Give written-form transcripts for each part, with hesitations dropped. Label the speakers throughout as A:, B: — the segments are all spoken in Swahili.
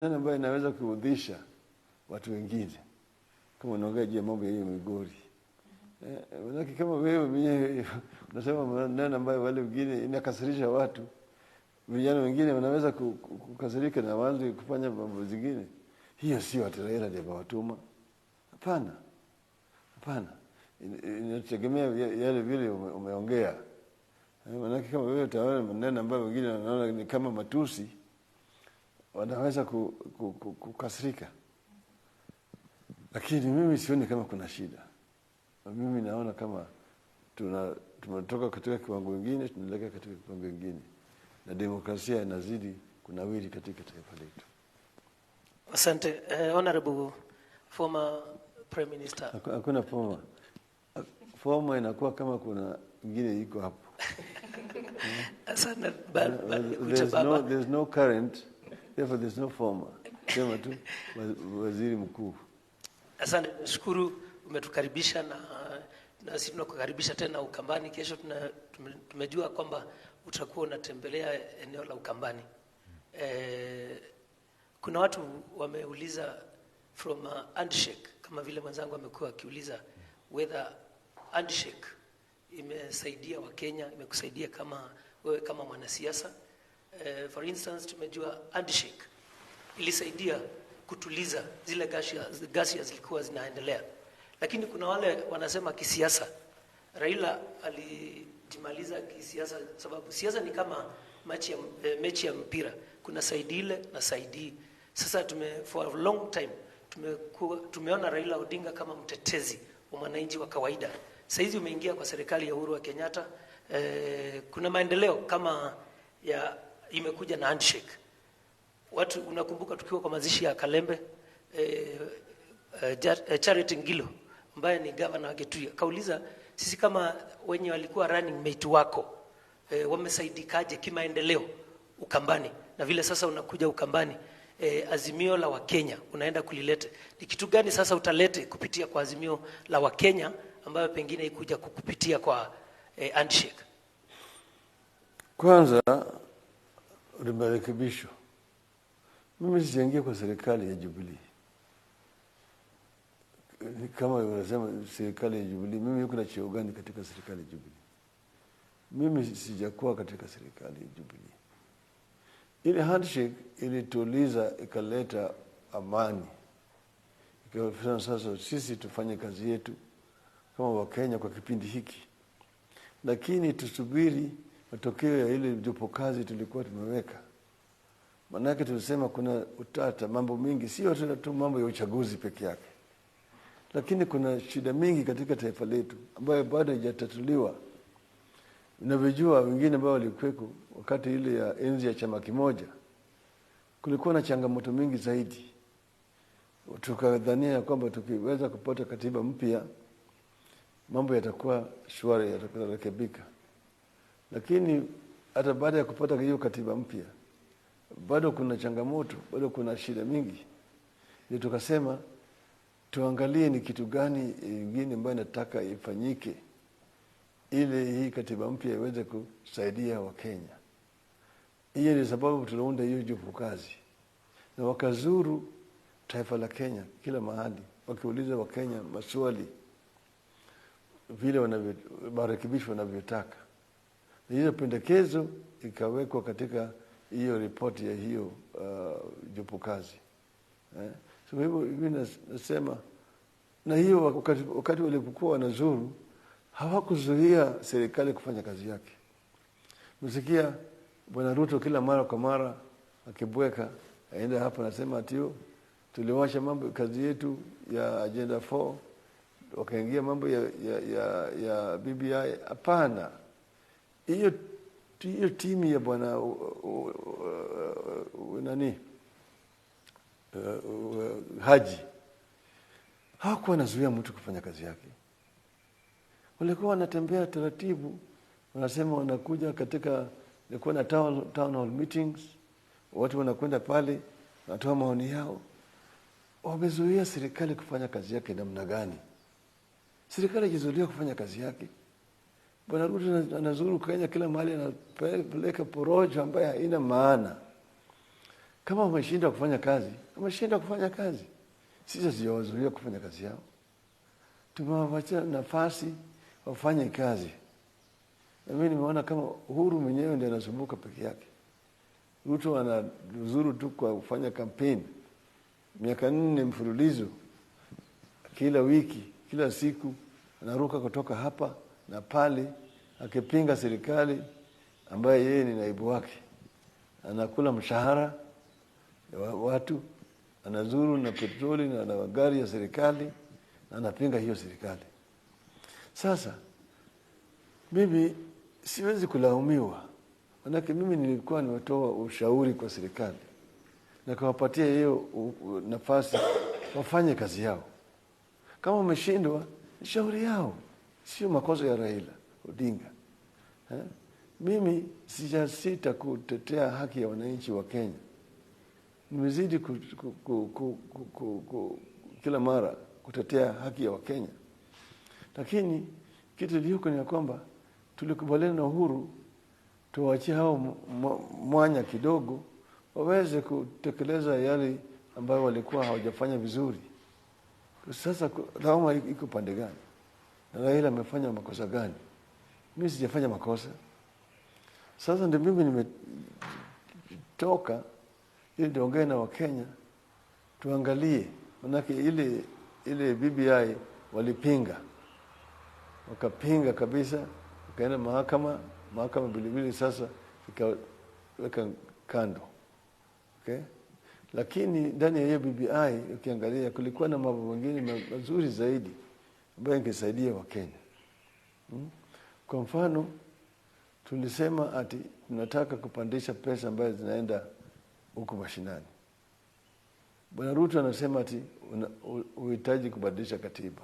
A: Ambayo inaweza kuudhisha watu wengine, kama unaongea juu ya mambo ya hiyo Migori. Manake kama wewe mwenyewe unasema maneno ambayo wale wengine inakasirisha watu, vijana wengine wanaweza kukasirika na waanze kufanya mambo zingine. Hiyo sio ati Raila ndiye amewatuma. Hapana, hapana, inategemea yale vile umeongea. Manake kama wewe utaona maneno ambayo wengine wanaona ni kama matusi, wanaweza kukasirika. Lakini mimi sioni kama kuna shida. Mimi naona kama tumetoka katika kiwango kingine tunaelekea katika kiwango kingine, na demokrasia inazidi kunawiri katika taifa letu.
B: Asante. Honorable former Prime Minister.
A: Hakuna former. Former inakuwa kama kuna ingine iko hapo.
B: Asante kuita
A: There's
B: baba.
A: no, there's no current, therefore there's no former. Sema tu waziri mkuu.
B: Asante, nashukuru umetukaribisha na sisi tunakukaribisha tena Ukambani kesho. Tumejua kwamba utakuwa unatembelea eneo la Ukambani. Kuna watu wameuliza from handshake, kama vile mwenzangu amekuwa akiuliza whether handshake imesaidia Wakenya, imekusaidia kama wewe kama mwanasiasa. For instance, tumejua handshake ilisaidia kutuliza zile ghasia zilikuwa zinaendelea, lakini kuna wale wanasema kisiasa, Raila alijimaliza kisiasa, sababu siasa ni kama mechi ya mpira, kuna side ile na side hii. Sasa for a long time tumeona Raila Odinga kama mtetezi wa mwananchi wa kawaida. Saizi umeingia kwa serikali ya Uhuru wa Kenyatta, kuna maendeleo kama ya imekuja na handshake. Watu unakumbuka tukiwa kwa mazishi ya Kalembe, Charity Ngilu ambaye ni governor wa Kitui akauliza sisi kama wenye walikuwa running mate wako, wamesaidikaje kimaendeleo Ukambani, na vile sasa unakuja Ukambani, azimio la Wakenya unaenda kulileta, ni kitu gani sasa utalete kupitia kwa azimio la Wakenya ambayo pengine ikuja kukupitia kwa handshake?
A: Kwanza ni marekebisho. Mimi sijaingia kwa serikali ya Jubilee. Kama unasema serikali ya Jubilee, mimi yuko na cheo gani katika serikali ya Jubilee? Mimi sijakuwa katika serikali ya Jubilee. Ile handshake ilituliza, ikaleta amani. Ikasema sasa sisi tufanye kazi yetu kama Wakenya kwa kipindi hiki, lakini tusubiri matokeo ya ile jopo kazi tulikuwa tumeweka. Manake tulisema kuna utata, mambo mingi, sio tu mambo ya uchaguzi peke yake, lakini kuna shida mingi katika taifa letu ambayo bado haijatatuliwa. Unavyojua, wengine ambao walikuweko wakati ile ya enzi ya chama kimoja, kulikuwa na changamoto mingi zaidi. Tukadhania ya kwamba tukiweza kupata katiba mpya mambo yatakuwa shwari, yatarekebika. Lakini hata baada ya kupata hiyo katiba mpya bado kuna changamoto, bado kuna shida mingi. Ndio tukasema tuangalie ni kitu gani ingine ambayo nataka ifanyike ili hii katiba mpya iweze kusaidia Wakenya. Hiyo ndio sababu tuliunda hiyo jopo kazi, na wakazuru taifa la Kenya kila mahali, wakiuliza Wakenya maswali vile marekebisho wanavyotaka. Na hizo pendekezo ikawekwa katika hiyo ripoti ya hiyo jopo kazi. So hivyo mimi nasema, na hiyo wakati walipokuwa wanazuru hawakuzuia serikali kufanya kazi yake. Msikia Bwana Ruto kila mara kwa mara akibweka, aenda hapa anasema ati tuliwacha mambo kazi yetu ya Agenda 4 wakaingia mambo ya BBI. Hapana, hiyo timu ya bwana nani, Haji hawakuwa wanazuia mtu kufanya kazi yake. Walikuwa wanatembea taratibu, wanasema wanakuja katika, ilikuwa na town hall meetings, watu wanakwenda pale wanatoa maoni yao. Wamezuia serikali kufanya kazi yake namna gani? Serikali haijazuiliwa kufanya kazi yake. Bwana Ruto anazuru Kenya kila mahali, anapeleka porojo ambayo haina maana. Kama wameshindwa kufanya kazi, wameshindwa kufanya kazi. Sisi hatujawazuia kufanya kazi yao, tumewapatia nafasi wafanye kazi. Na mimi nimeona kama Uhuru mwenyewe ndiye anasumbuka peke yake. Ruto anazuru tu kwa kufanya kampeni miaka 4 mfululizo, kila wiki, kila siku anaruka kutoka hapa na pale akipinga serikali ambaye yeye ni naibu wake. Anakula mshahara wa watu, anazuru na petroli na gari ya serikali na anapinga hiyo serikali. Sasa mimi siwezi kulaumiwa, manake mimi nilikuwa nimetoa ushauri kwa serikali na kuwapatia hiyo nafasi wafanye kazi yao. Kama wameshindwa, ni shauri yao, sio makosa ya Raila Odinga. Mimi sijasita kutetea haki ya wananchi wa Kenya. Nimezidi kila mara kutetea haki ya Wakenya. Lakini kitu iliyoko ni ya kwamba tulikubaliana na Uhuru tuwaachie hao mwanya kidogo waweze kutekeleza yale ambayo walikuwa hawajafanya vizuri. Sasa lawama iko pande gani? Na Raila amefanya makosa gani? Mimi sijafanya makosa. Sasa ndio mimi nimetoka ili tuongee na Wakenya tuangalie, manake ile BBI walipinga. Wakapinga kabisa, wakaenda mahakama, mahakama vilevile sasa ikaweka kando. Okay? Lakini ndani ya hiyo BBI ukiangalia kulikuwa na mambo mengine mazuri zaidi ambayo ingesaidia Wakenya. Kwa mfano tulisema ati tunataka kupandisha pesa ambazo zinaenda huko mashinani. Bwana Ruto anasema ati uhitaji kubadilisha katiba.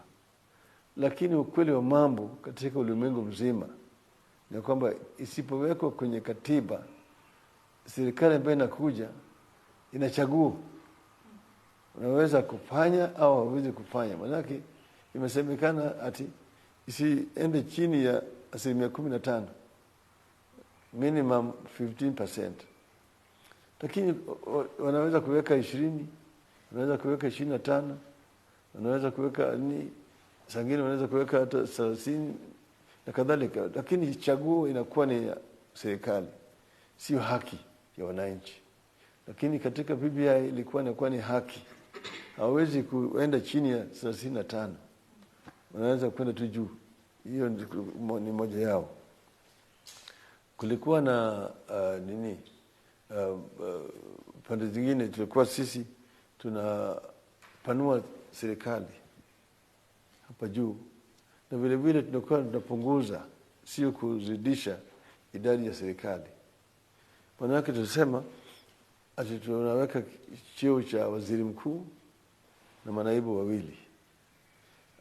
A: Lakini ukweli wa mambo katika ulimwengu mzima ni kwamba isipowekwa kwenye katiba, serikali ambayo inakuja inachagua. Unaweza kufanya au hauwezi kufanya. Maanake imesemekana ati isiende chini ya 15%, minimum 15%. Lakini wanaweza kuweka 20, wanaweza kuweka 25, wanaweza kuweka ni sangine, wanaweza kuweka hata 30 na kadhalika. Lakini chaguo inakuwa ni ya serikali, sio haki ya wananchi. Lakini katika BBI ilikuwa inakuwa ni haki. Hawezi kuenda chini ya 35. Wanaweza kwenda tu juu. Hiyo ni moja yao. Kulikuwa na pande zingine tulikuwa sisi tunapanua serikali hapa juu, na vile vile tunakuwa tunapunguza, sio kuzidisha idadi ya serikali. Maana yake tunasema ati tunaweka cheo cha waziri mkuu na manaibu wawili,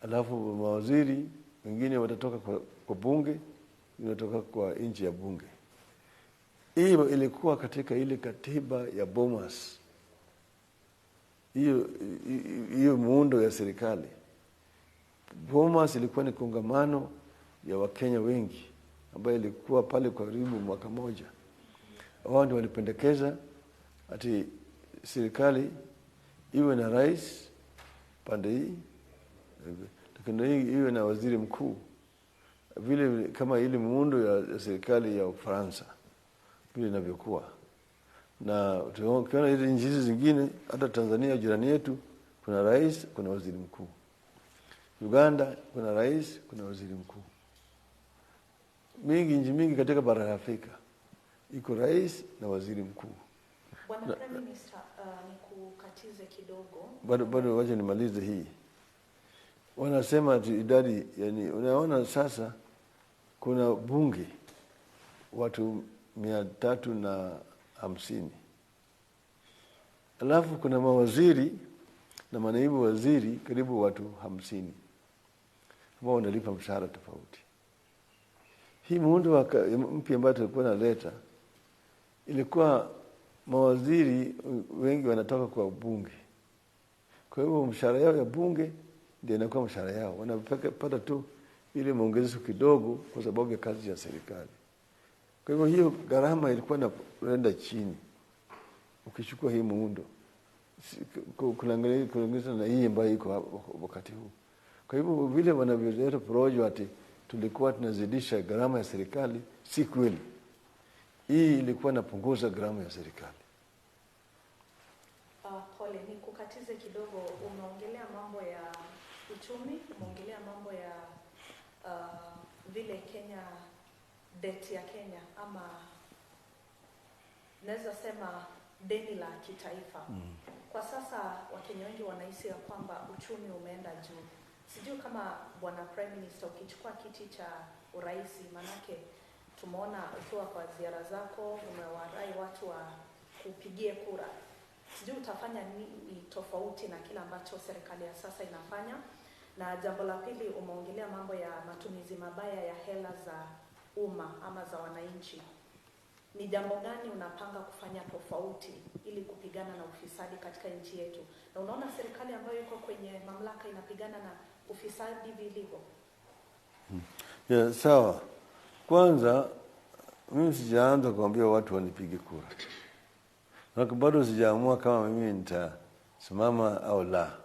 A: alafu mawaziri wengine watatoka kwa bunge, wanatoka kwa nchi ya bunge. Hiyo ilikuwa katika ile katiba ya Bomas, hiyo muundo ya serikali. Bomas ilikuwa ni kongamano ya Wakenya wengi ambayo ilikuwa pale karibu mwaka moja. Wao ndio walipendekeza ati serikali iwe na rais pande hii, lakini hii iwe na waziri mkuu, vile kama ile muundo ya serikali ya Ufaransa vile inavyokuwa. Na tukiona hizi nchi hizi zingine, hata Tanzania jirani yetu, kuna rais, kuna waziri mkuu. Uganda kuna rais, kuna waziri mkuu. Mingi nchi mingi katika bara la Afrika iko rais na waziri mkuu.
C: Bwana Prime Minister, nikukatize kidogo.
A: Bado wacha nimalize hii. Wanasema ati idadi, yani unaona sasa kuna bunge watu 350. Alafu kuna mawaziri na manaibu waziri karibu watu 50 ambao wanalipa mshahara tofauti. Hii muundo mpya ambao tulikuwa tunaleta ilikuwa mawaziri wengi wanatoka kwa bunge. Kwa hivyo mshahara yao ya bunge ndio inakuwa mshahara yao. Wanapata tu ile muongezo kidogo kwa sababu ya kazi ya serikali. Kwa hivyo hiyo gharama ilikuwa inaenda chini. Ukichukua hii muundo kulinganisha na hii ambayo iko wakati huu. Kwa hivyo vile wanavyoleta porojo ati tulikuwa tunazidisha gharama ya serikali, si kweli. Hii ilikuwa inapunguza gharama ya serikali.
C: Pole, nikukatize kidogo. Umeongelea mambo ya uchumi, umeongelea mambo ya vile Kenya, debt ya Kenya, ama naweza sema deni la kitaifa. Kwa sasa Wakenya wengi wanahisi ya kwamba uchumi umeenda juu. Sijui kama Bwana Prime Minister ukichukua kiti cha urais, manake tumeona ukiwa kwa ziara zako umewarai watu wa kupigie kura. Sijui utafanya nini tofauti na kile ambacho serikali ya sasa inafanya. Na jambo la pili, umeongelea mambo ya matumizi mabaya ya hela za umma ama za wananchi. Ni jambo gani unapanga kufanya tofauti ili kupigana na ufisadi katika nchi yetu? Na unaona serikali ambayo iko kwenye mamlaka inapigana na ufisadi vilivyo?
A: Yeah, sawa. Kwanza mimi sijaanza kuambia watu wanipige kura. Na bado sijaamua kama mimi nitasimama au la.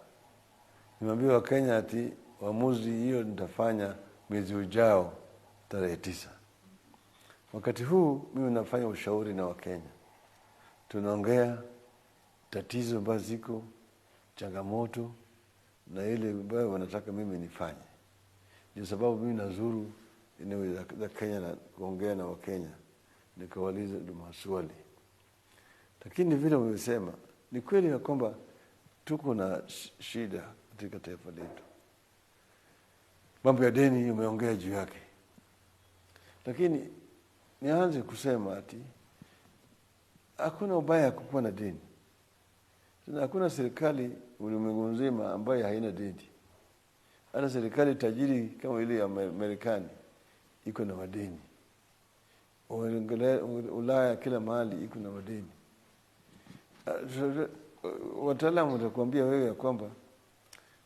A: Nimeambia Wakenya ati uamuzi hiyo nitafanya mwezi ujao tarehe 9. Wakati huu mimi nafanya ushauri na Wakenya. Tunaongea tatizo ambazo ziko, changamoto na ile ambayo wanataka mimi nifanye. Ndio sababu mimi nazuru eneo za Kenya na kuongea na Wakenya, nikawauliza maswali. Lakini vile umesema ni kweli ya kwamba tuko na shida katika taifa letu. Mambo ya deni umeongea juu yake. Lakini nianze kusema ati hakuna ubaya kukuwa na deni. Hakuna serikali ulimwengu mzima ambayo haina deni. Hata serikali tajiri kama ile ya Marekani iko na madeni. Ulaya kila mahali iko na madeni. Wataalamu watakuambia wewe ya kwamba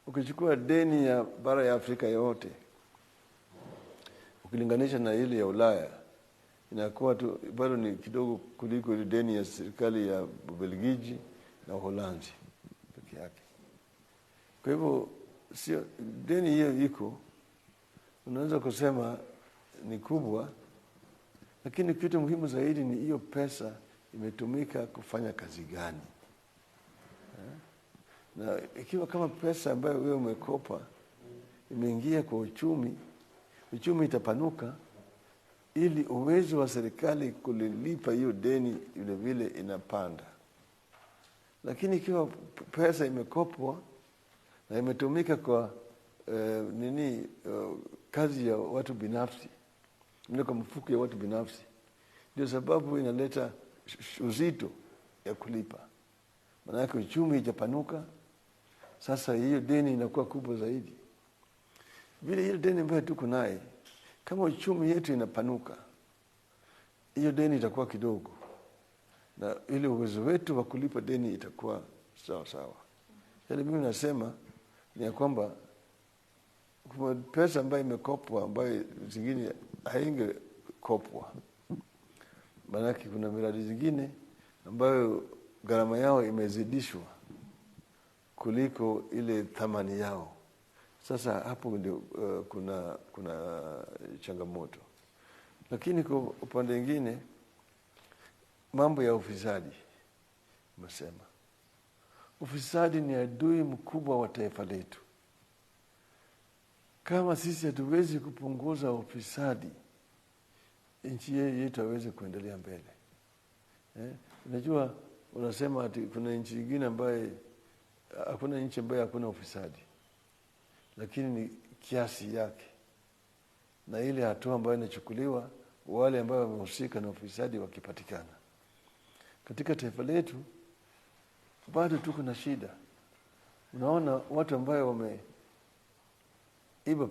A: ukichukua deni ya bara ya Afrika yote ukilinganisha na ile ya Ulaya inakuwa tu bado ni kidogo kuliko ile deni ya serikali ya Ubelgiji na Uholanzi peke yake. Kwa hivyo sio deni hiyo iko, unaweza kusema ni kubwa, lakini kitu muhimu zaidi ni hiyo pesa imetumika kufanya kazi gani. Na ikiwa kama pesa ambayo wewe umekopa imeingia kwa uchumi, uchumi itapanuka ili uwezo wa serikali kulilipa hiyo deni vile vile inapanda. Lakini ikiwa pesa imekopwa na imetumika kwa kazi ya watu binafsi, kwa mfuko ya watu binafsi, ndio sababu inaleta uzito ya kulipa. Maana yake uchumi ijapanuka, sasa hiyo deni inakuwa kubwa zaidi. Vile hiyo deni ambayo tuko naye, kama uchumi yetu inapanuka, hiyo deni itakuwa kidogo, na ile uwezo wetu wa kulipa deni itakuwa sawa sawa. Yaani mimi nasema ni ya kwamba kuna pesa ambayo imekopwa ambayo zingine haingekopwa. Maana kuna miradi zingine ambayo gharama yao imezidishwa kuliko ile thamani yao. Sasa hapo ndio kuna changamoto. Lakini kwa upande mwingine mambo ya ufisadi, nimesema ufisadi ni adui mkubwa wa taifa letu. Kama sisi hatuwezi kupunguza ufisadi, nchi yetu haiwezi kuendelea mbele. Unajua unasema ati kuna nchi nyingine ambaye hakuna nchi ambayo hakuna ufisadi, lakini ni kiasi yake na ile hatua ambayo inachukuliwa wale ambao wamehusika na ufisadi wakipatikana. Katika taifa letu bado tuko na shida. Unaona watu ambao wameiba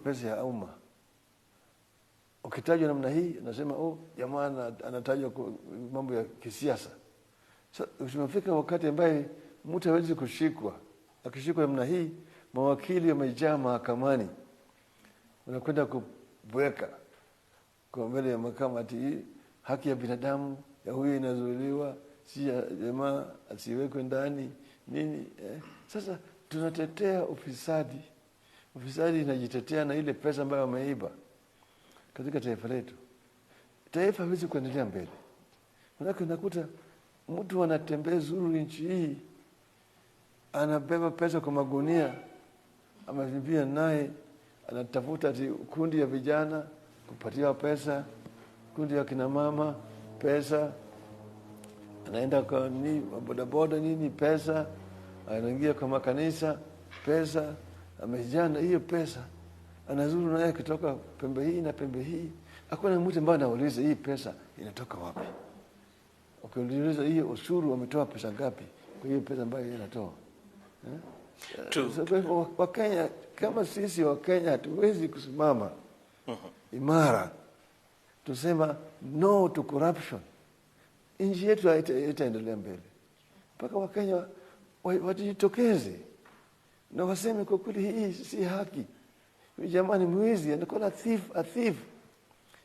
A: pesa ya umma, ukitajwa namna hii nasema oh, jamaa anatajwa mambo ya kisiasa. So, tumefika wakati ambaye mtu hawezi kushikwa. Akishikwa namna hii, mawakili wamejaa mahakamani, wanakwenda kubweka kwa mbele ya mahakama ati haki ya binadamu ya huyu inazuiliwa, si jamaa asiwekwe ndani nini Sasa tunatetea ufisadi. Ufisadi inajitetea na ile pesa ambayo wameiba katika taifa letu. Taifa haiwezi kuendelea mbele. Maana unakuta mtu anatembea zuru nchi hii, anabeba pesa kwa magunia, amevimbia naye, anatafuta ati kundi ya vijana kupatiwa pesa, kundi ya kina mama pesa, anaenda kwa nini bodaboda nini pesa, anaingia kwa makanisa pesa, amejana hiyo pesa, anazuru naye kutoka pembe hii na pembe hii. Hakuna mtu ambaye anauliza hii pesa inatoka wapi. Ukiuliza hiyo ushuru wametoa pesa ngapi kwa hiyo pesa ambayo yeye anatoa. So, kwa hivyo Wakenya kama sisi Wakenya hatuwezi kusimama imara tusema no to corruption, nchi yetu haitaendelea mbele mpaka Wakenya wajitokeze na waseme kwa kweli hii si haki. Huyu jamaa ni mwizi, anakuwa thief, a thief.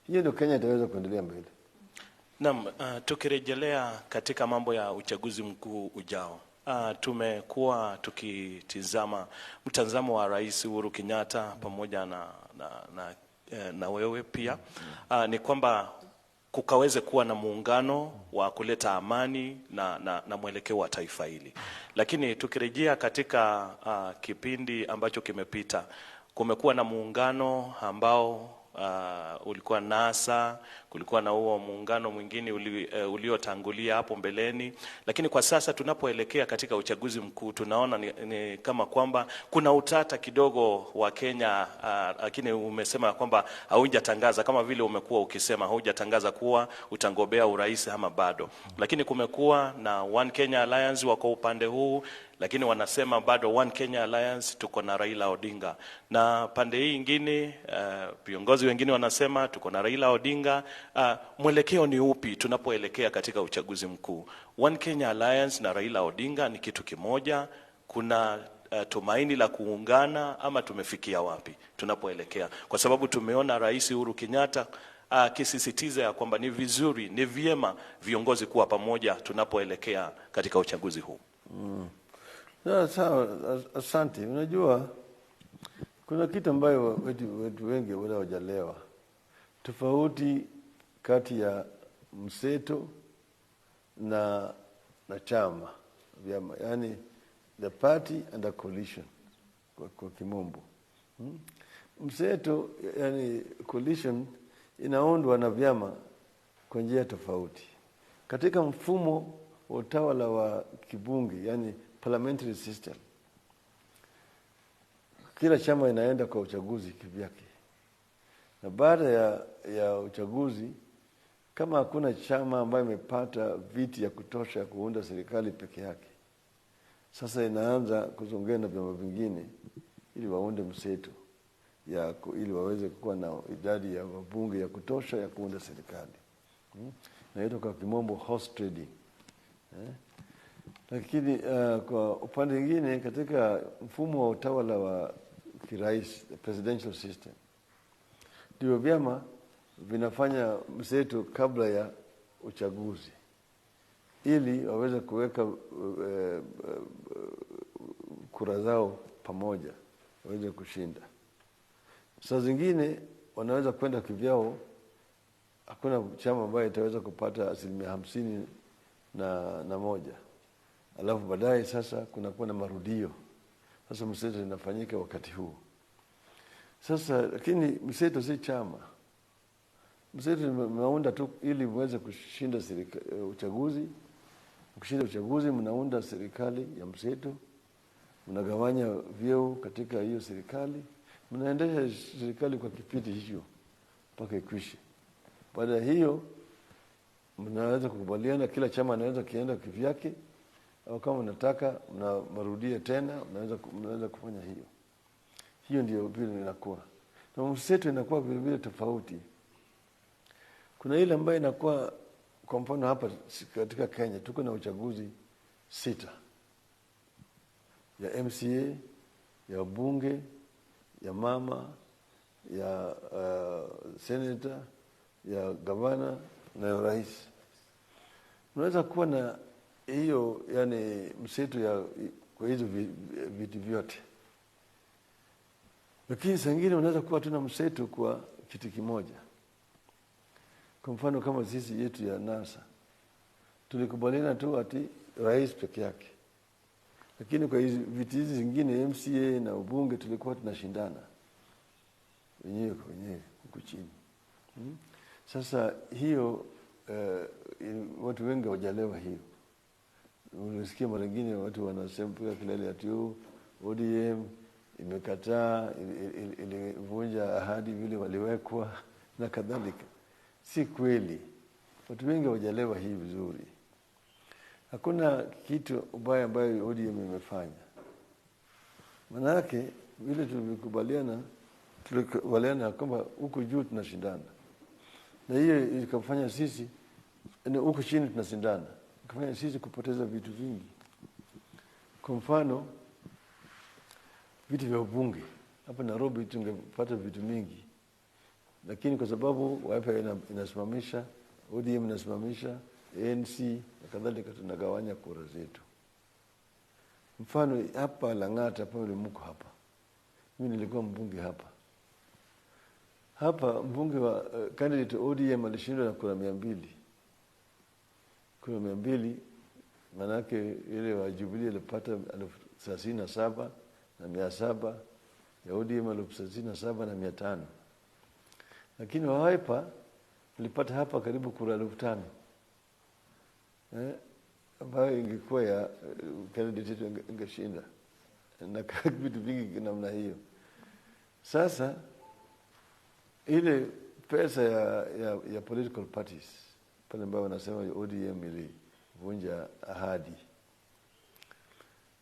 A: Hiyo ndio Kenya itaweza kuendelea mbele.
D: Naam, tukirejelea katika mambo ya uchaguzi mkuu ujao, tumekuwa tukitizama mtazamo wa Rais Uhuru Kenyatta pamoja na wewe pia, ni kwamba kukaweze kuwa na muungano wa kuleta amani na mwelekeo wa taifa hili. Lakini tukirejea katika kipindi ambacho kimepita, kumekuwa na muungano ambao ulikuwa NASA, kulikuwa na huo muungano mwingine uliotangulia hapo mbeleni. Lakini kwa sasa tunapoelekea katika uchaguzi mkuu tunaona ni kama kwamba kuna utata kidogo wa Kenya, lakini umesema kwamba haujatangaza, kama vile umekuwa ukisema haujatangaza kuwa utangobea urais ama bado. Lakini kumekuwa na One Kenya Alliance wako upande huu, lakini wanasema bado One Kenya Alliance tuko na Raila Odinga, na pande hii ingine viongozi wengine wanasema tuko na Raila Odinga. Mwelekeo ni upi tunapoelekea katika uchaguzi mkuu? One Kenya Alliance na Raila Odinga ni kitu kimoja? Kuna tumaini la kuungana ama tumefikia wapi tunapoelekea? Kwa sababu tumeona Rais Uhuru Kenyatta akisisitiza ya kwamba ni vizuri, ni vyema viongozi kuwa pamoja tunapoelekea katika uchaguzi huu.
A: Sawa, asante. Unajua kuna kitu ambayo wetu wengi wala hawajalewa, tofauti kati ya mseto na chama vyama, yani the party and the coalition kwa kimombo. Mseto yani coalition inaundwa na vyama kwa njia tofauti. Katika mfumo wa utawala wa kibunge, yani parliamentary system, kila chama inaenda kwa uchaguzi kivyake. Na baada ya uchaguzi, kama hakuna chama ambayo imepata viti ya kutosha kuunda serikali peke yake, sasa inaanza kuzongea na vyama vingine ili waunde mseto ili waweze kuwa na idadi ya wabunge ya kutosha ya kuunda serikali. Na hiyo kwa kimombo horse trading. Lakini kwa upande mwingine, katika mfumo wa utawala wa kirais, the presidential system, ndio vyama vinafanya mseto kabla ya uchaguzi ili waweze kuweka kura zao pamoja waweze kushinda. Saa zingine wanaweza kwenda kivyao, hakuna chama ambayo itaweza kupata 51%. Alafu baadaye sasa kunakuwa na marudio. Sasa mseto inafanyika wakati huu. Sasa lakini mseto si chama. Mseto mnaunda tu ili muweze kushinda uchaguzi. Mkishinda uchaguzi mnaunda serikali ya mseto, mnagawanya vyeo katika hiyo serikali, mnaendesha serikali kwa kipindi hicho mpaka ikwishe. Baada ya hiyo mnaweza kukubaliana, kila chama anaweza kienda kivyake, au kama mnataka mnarudia tena, mnaweza kufanya hiyo. Hiyo ndio vile inakuwa. Na mseto inakuwa vile vile tofauti. Kuna ile ambayo inakuwa, kwa mfano hapa katika Kenya tuko na uchaguzi 6 ya MCA, ya bunge, ya mama, ya senator, ya gavana na ya rais. Unaweza kuwa na hiyo yani mseto ya kwa hizo vitu vyote, lakini saa ingine unaweza kuwa tuna mseto kwa kitu kimoja. Kwa mfano kama sisi yetu ya NASA tulikubaliana tu ati rais peke yake, lakini kwa hizi viti hizi zingine MCA na ubunge tulikuwa tunashindana wenyewe kwa wenyewe huku chini. Sasa hiyo watu wengi hawajalewa hiyo. Unasikia mara nyingine watu wanasema piga kelele ati ODM imekataa, ilivunja ahadi vile waliwekwa na kadhalika. Si kweli. Watu wengi hawajalewa hii vizuri. Hakuna kitu ubaya ambayo ODM imefanya. Manake vile tulikubaliana kwamba huku juu tunashindana, na hiyo ikafanya sisi huku chini tunashindana, ikafanya sisi kupoteza vitu vingi. Kwa mfano vitu vya ubunge hapa Nairobi tungepata vitu mingi, lakini kwa sababu Wiper inasimamisha, ODM inasimamisha, ANC na kadhalika, tunagawanya kura zetu. Mfano hapa Lang'ata, hapa mko hapa, mimi nilikuwa mbunge hapa. Hapa mbunge wa candidate ODM alishindwa na kura 200. Kura 200 manake ile wa Jubilee alipata 37,700, ya ODM 37,500. Lakini wa Wiper alipata hapa karibu kura 5,000. Ambayo ingekuwa ya candidate yetu ingeshinda. Na vitu vingi namna hiyo. Sasa ile pesa ya political parties pale ambayo wanasema ODM ilivunja ahadi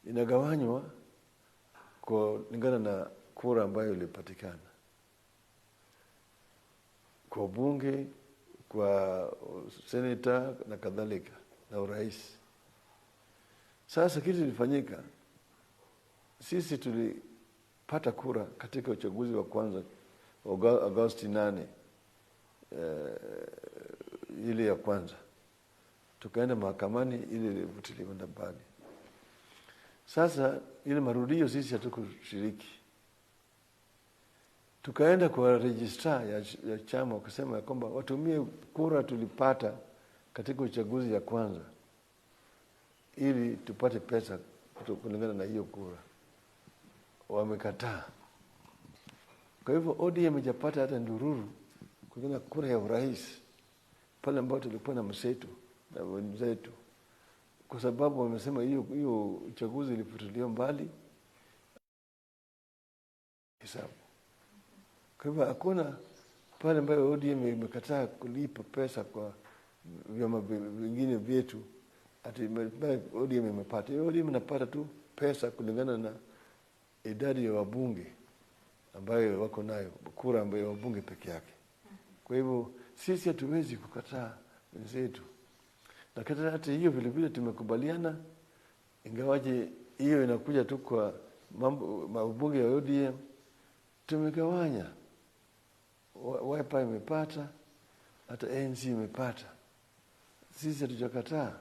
A: inagawanywa kulingana na kura ambayo ilipatikana kwa bunge, kwa senator na kadhalika na urais. Sasa kitu kilifanyika, sisi tulipata kura katika uchaguzi wa kwanza Agosti 8, ile ya kwanza. Tukaenda mahakamani, ile ilivutiliwa mbali. Sasa ile marudio sisi hatukushiriki. Tukaenda kwa registrar ya chama wakasema kwamba watumie kura tulipata katika uchaguzi ya kwanza ili tupate pesa kulingana na hiyo kura. Wamekataa. Kwa hivyo ODM haijapata hata ndururu kulingana kura ya urais pale ambapo tulikuwa na mseto na wenzetu, kwa sababu wamesema hiyo uchaguzi ilifutiliwa mbali hesabu. Kwa hivyo hakuna pale ambayo ODM imekataa kulipa pesa kwa vyama vingine vyetu ati ODM imepata. ODM inapata tu pesa kulingana na idadi ya wabunge ambayo wako nayo, kura ambayo wabunge peke yake. Kwa hivyo sisi hatuwezi kukataa wenzetu. Lakini hata hiyo vile vile tumekubaliana, ingawaje hiyo inakuja tu kwa mambo mabunge ya ODM, tumegawanya. Wiper imepata, hata ANC imepata. Sisi hatujakataa.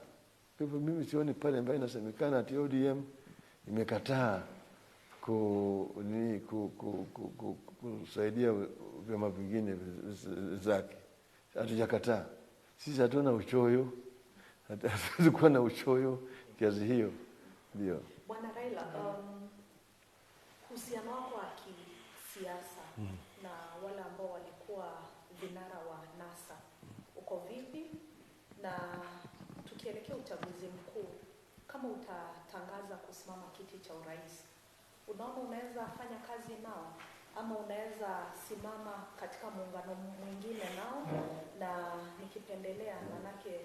A: Kwa hivyo mimi sioni pale ambayo inasemekana ati ODM imekataa kusaidia vyama vingine zake. Hatujakataa. Sisi hatuna uchoyo. Hatukuwa na uchoyo kiasi hiyo. Ndio.
C: Bwana Raila, uhusiano wako wa kisiasa na wale ambao walikuwa vinara wa NASA uko vipi? Na tukielekea uchaguzi mkuu, kama utatangaza kusimama kiti cha urais, unaona unaweza fanya kazi nao ama unaweza simama katika muungano mwingine nao? Na nikipendelea, manake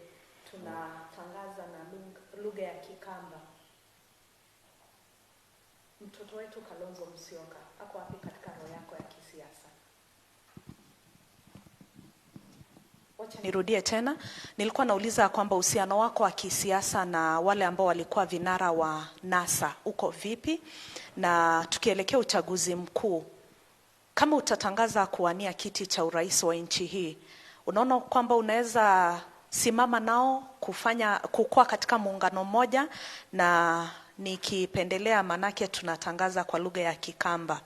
C: tunatangaza na lugha ya Kikamba, mtoto wetu Kalonzo Musyoka ako wapi katika roho yako ya kisiasa? Wacha nirudie tena. Nilikuwa nauliza kwamba uhusiano wako wa kisiasa na wale ambao walikuwa vinara wa NASA uko vipi? Na tukielekea uchaguzi mkuu, kama utatangaza kuwania kiti cha urais wa nchi hii, unaona kwamba unaweza Utasimama nao kufanya kukua katika muungano mmoja? Na nikipendelea, manake tunatangaza kwa lugha ya Kikamba,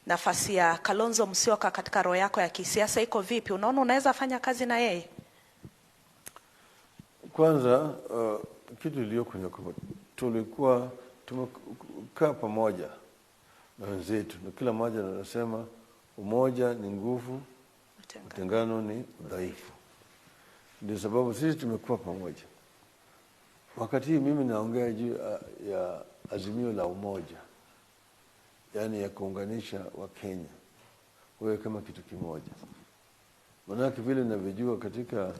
C: nafasi ya Kalonzo Musyoka katika roho yako ya kisiasa iko vipi? Unaona unaweza fanya kazi na yeye?
A: Kwanza kitu iliyoko ni kwamba tulikuwa tumekaa pamoja na wenzetu na kila mmoja anasema umoja ni nguvu, utengano ni udhaifu. Ndio sababu sisi tumekuwa pamoja. Wakati hii mimi naongea juu ya azimio la umoja, yaani ya kuunganisha Wakenya wewe kama kitu kimoja. Maanake vile ninavyojua katika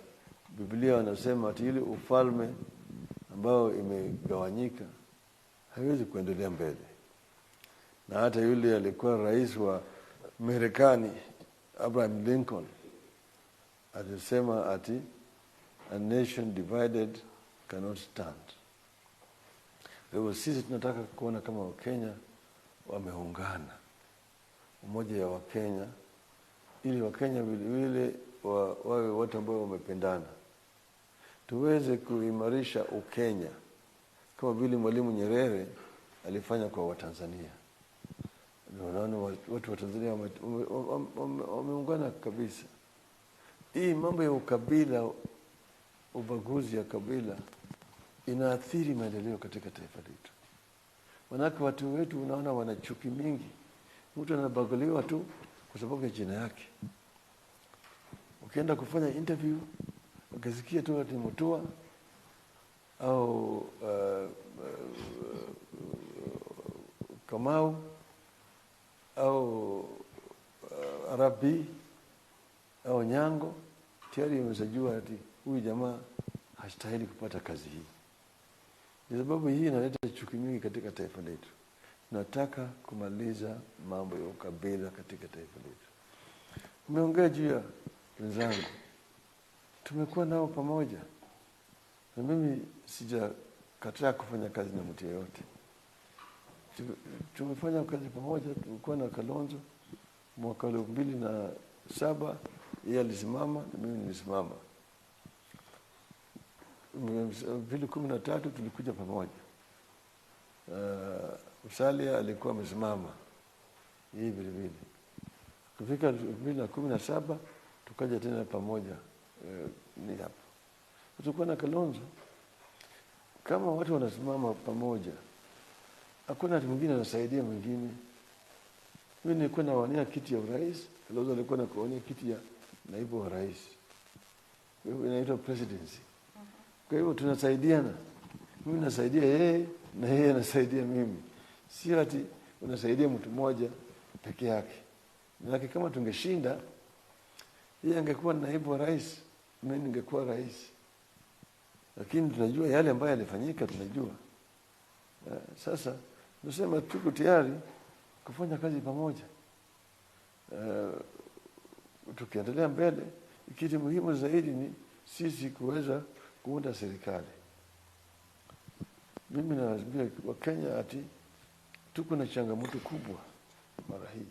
A: Biblia wanasema ati ile ufalme ambao imegawanyika haiwezi kuendelea mbele. Na hata yule alikuwa rais wa Marekani Abraham Lincoln alisema ati a nation divided cannot stand. Kwa hivyo sisi tunataka kuona kama Wakenya wameungana, umoja ya Wakenya, ili Wakenya vilevile wawe watu ambao wamependana, tuweze kuimarisha Ukenya kama vile Mwalimu Nyerere alifanya kwa Watanzania. Unaona watu wa Tanzania wameungana kabisa. Hii mambo ya ukabila, ubaguzi ya kabila inaathiri maendeleo katika taifa letu. Manake watu wetu unaona wana chuki mingi. Mtu anabaguliwa tu kwa sababu ya jina yake. Ukienda kufanya interview, ukisikia tu ati Mutua au Kamau au Arabi au Nyango, tayari umeshajua ati huyu jamaa hastahili kupata kazi hii. Ni sababu hii inaleta chuki mingi katika taifa letu. Tunataka kumaliza mambo ya ukabila katika taifa letu. Umeongea juu ya wenzangu, tumekuwa nao pamoja, na mimi sijakataa kufanya kazi na mtu yeyote. Tumefanya kazi pamoja. Tulikuwa na Kalonzo mwaka 2007, yeye alisimama na mimi nilisimama. 2013 tulikuja pamoja. Musalia alikuwa amesimama yeye vile vile. Kufika 2017 tukaja tena pamoja, ni hapa. Tulikuwa na Kalonzo. Kama watu wanasimama pamoja, hakuna mwingine anasaidia mwingine. Mimi nilikuwa nawania kiti ya urais, Kalonzo alikuwa anawania kiti ya naibu wa rais. Kwa hivyo inaitwa presidency. Kwa hivyo tunasaidiana. Mimi nasaidia yeye na yeye anasaidia mimi. Sio ati unasaidia mtu mmoja peke yake. Maana kama tungeshinda, yeye angekuwa naibu wa rais, mimi ningekuwa rais. Lakini tunajua yale ambayo yalifanyika, tunajua. Sasa tunasema tuko tayari kufanya kazi pamoja. Tukiendelea mbele, kitu muhimu zaidi ni sisi kuweza kuunda serikali. Mimi nawaambia Wakenya ati tuko na changamoto kubwa mara hii.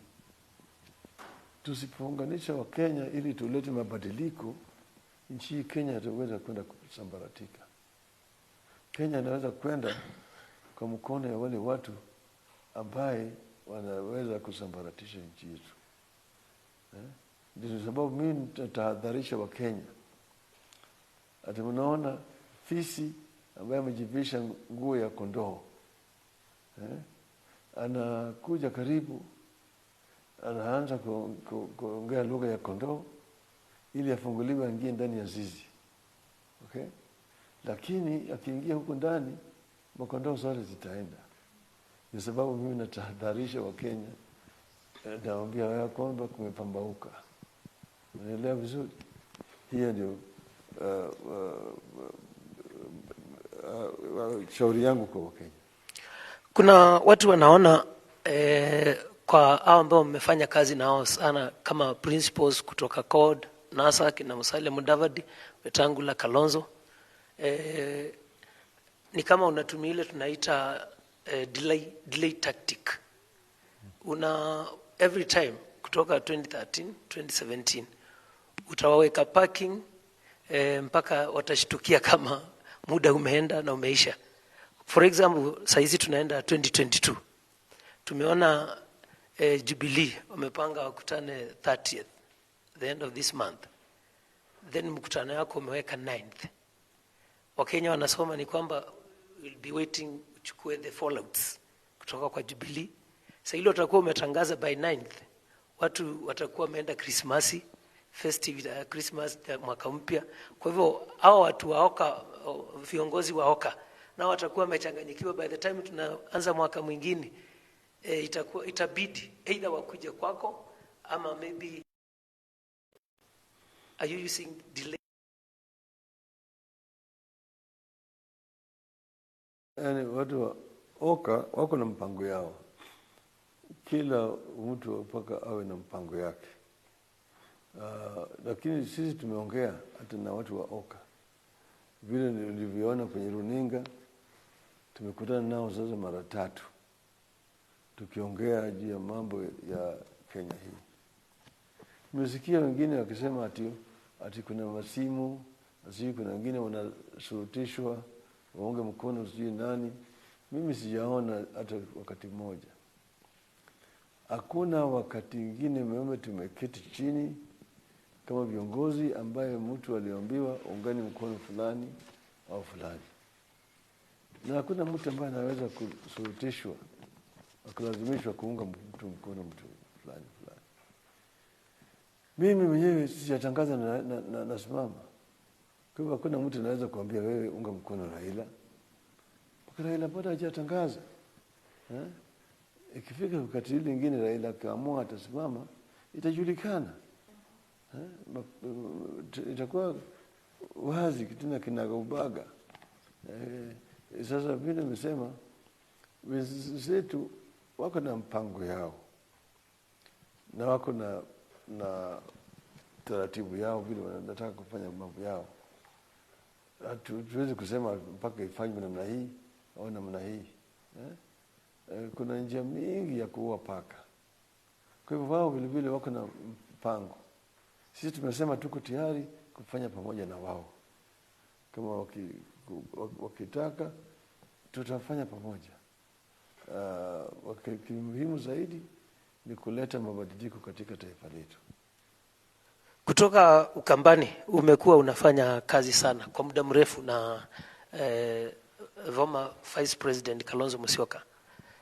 A: Tusipounganisha Wakenya ili tulete mabadiliko, nchi hii Kenya itaweza kwenda kusambaratika. Kenya inaweza kwenda kwa mkono ya wale watu ambaye wanaweza kusambaratisha nchi yetu. Ndio sababu mimi nitatahadharisha Wakenya. Ati mnaona fisi ambaye amejivisha nguo ya kondoo, anakuja karibu, anaanza kuongea lugha ya kondoo ili afunguliwe aingie ndani ya zizi. Okay? Lakini akiingia huko ndani, makondoo zote zitaenda. Ni sababu mimi natahadharisha Wakenya, nawaambia ya kwamba kumepambauka. Unaelewa vizuri? Hiyo ndio shauri yangu kwa Wakenya.
B: Kuna watu wanaona kwa hao ambao mmefanya kazi nao sana kama principals kutoka CORD, NASA, kina Musalia Mudavadi, Wetangula, Kalonzo, ni kama unatumia ile tunaita delay tactic. Una every time kutoka 2013, 2017 utawaweka parking mpaka watashtukia kama muda umeenda na umeisha. For example, saizi tunaenda 2022. Tumeona Jubilee wamepanga wakutane 30th, the end of this month. Then mkutano yako umeweka 9th. Wakenya wanasoma ni kwamba we'll be waiting uchukue the fallouts kutoka kwa Jubilee. Sasa hilo utakuwa umetangaza by 9th. Watu watakuwa wameenda Krismasi, festive Christmas, mwaka mpya. Kwa hivyo hao watu wa OKA, viongozi wa OKA nao watakuwa wamechanganyikiwa. By the time tunaanza mwaka mwingine, itakuwa itabidi either wakuje kwako ama maybe are you using delay?
A: Yaani watu wa OKA wako na mpango yao. Kila mtu mpaka awe na mpango yake. Lakini sisi tumeongea hata na watu wa OKA. Vile nilivyoona kwenye runinga, tumekutana nao sasa mara 3 tukiongea juu ya mambo ya Kenya hii. Nimesikia wengine wakisema ati kuna masimu, sijui kuna wengine wanashurutishwa waunge mkono sijui nani. Mimi sijaona hata wakati mmoja. Hakuna wakati mwingine mimi tumeketi chini kama viongozi ambaye mtu aliambiwa ungani mkono fulani au fulani. Na hakuna mtu ambaye anaweza kushurutishwa, akalazimishwa kuunga mtu mkono mtu fulani fulani. Mimi mwenyewe sijatangaza na nasimama. Kwa hivyo hakuna mtu anaweza kuambia wewe unga mkono Raila. Mpaka Raila bado hajatangaza. Ikifika wakati lingine Raila akaamua atasimama, itajulikana. Itakuwa wazi tena kinagaubaga. Sasa vile nimesema, wenzetu wako na mpango yao na wako na taratibu yao vile wanataka kufanya mambo yao. Hatuwezi kusema mpaka ifanywe namna hii au namna hii. Kuna njia mingi ya kuua paka. Kwa hivyo wao vile vile wako na mpango. Sisi tumesema tuko tayari kufanya pamoja na wao. Kama wakitaka tutafanya pamoja. Muhimu zaidi ni kuleta mabadiliko katika taifa letu.
B: Kutoka Ukambani umekuwa unafanya kazi sana kwa muda mrefu na former Vice President Kalonzo Musyoka.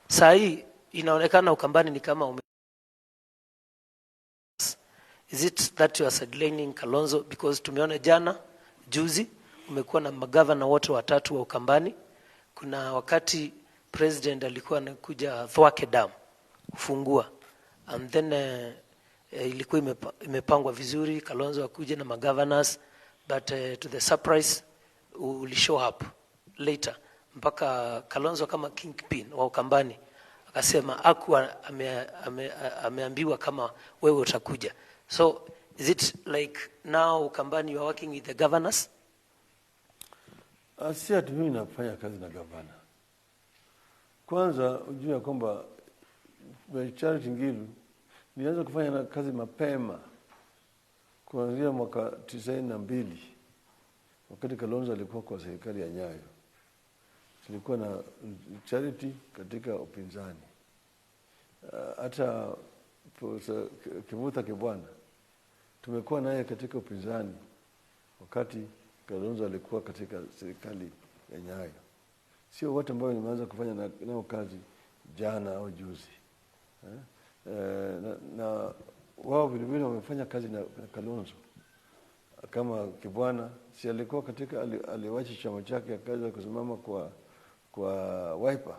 B: Saa hii inaonekana Ukambani ni kama is it that you are sidelining Kalonzo? Because tumeona jana juzi umekuwa na magavana wote watatu wa Ukambani. Kuna wakati president alikuwa anakuja Thwake Dam kufungua, and then ilikuwa imepangwa vizuri Kalonzo akuje na magovernors, but to the surprise uli show up later mpaka Kalonzo kama kingpin wa Ukambani akasema hakuwa ameambiwa kama wewe utakuja. So is it like now Ukambani you are working with the governors?
A: Si ati mimi nafanya kazi na gavana. Kwanza ujue kwamba Charity Ngilu nilianza kufanya na kazi mapema kuanzia mwaka 92 wakati Kalonzo alikuwa kwa serikali ya Nyayo. Tulikuwa na Charity katika upinzani. Hata Kivutha Kibwana tumekuwa naye katika upinzani wakati Kalonzo alikuwa katika serikali ya Nyayo. Sio watu ambao nimeanza kufanya nao kazi jana au juzi. Na wao vile vile wamefanya kazi na Kalonzo. Kama Kibwana si alikuwa katika aliwacha chama chake akaanza kusimama kwa Wiper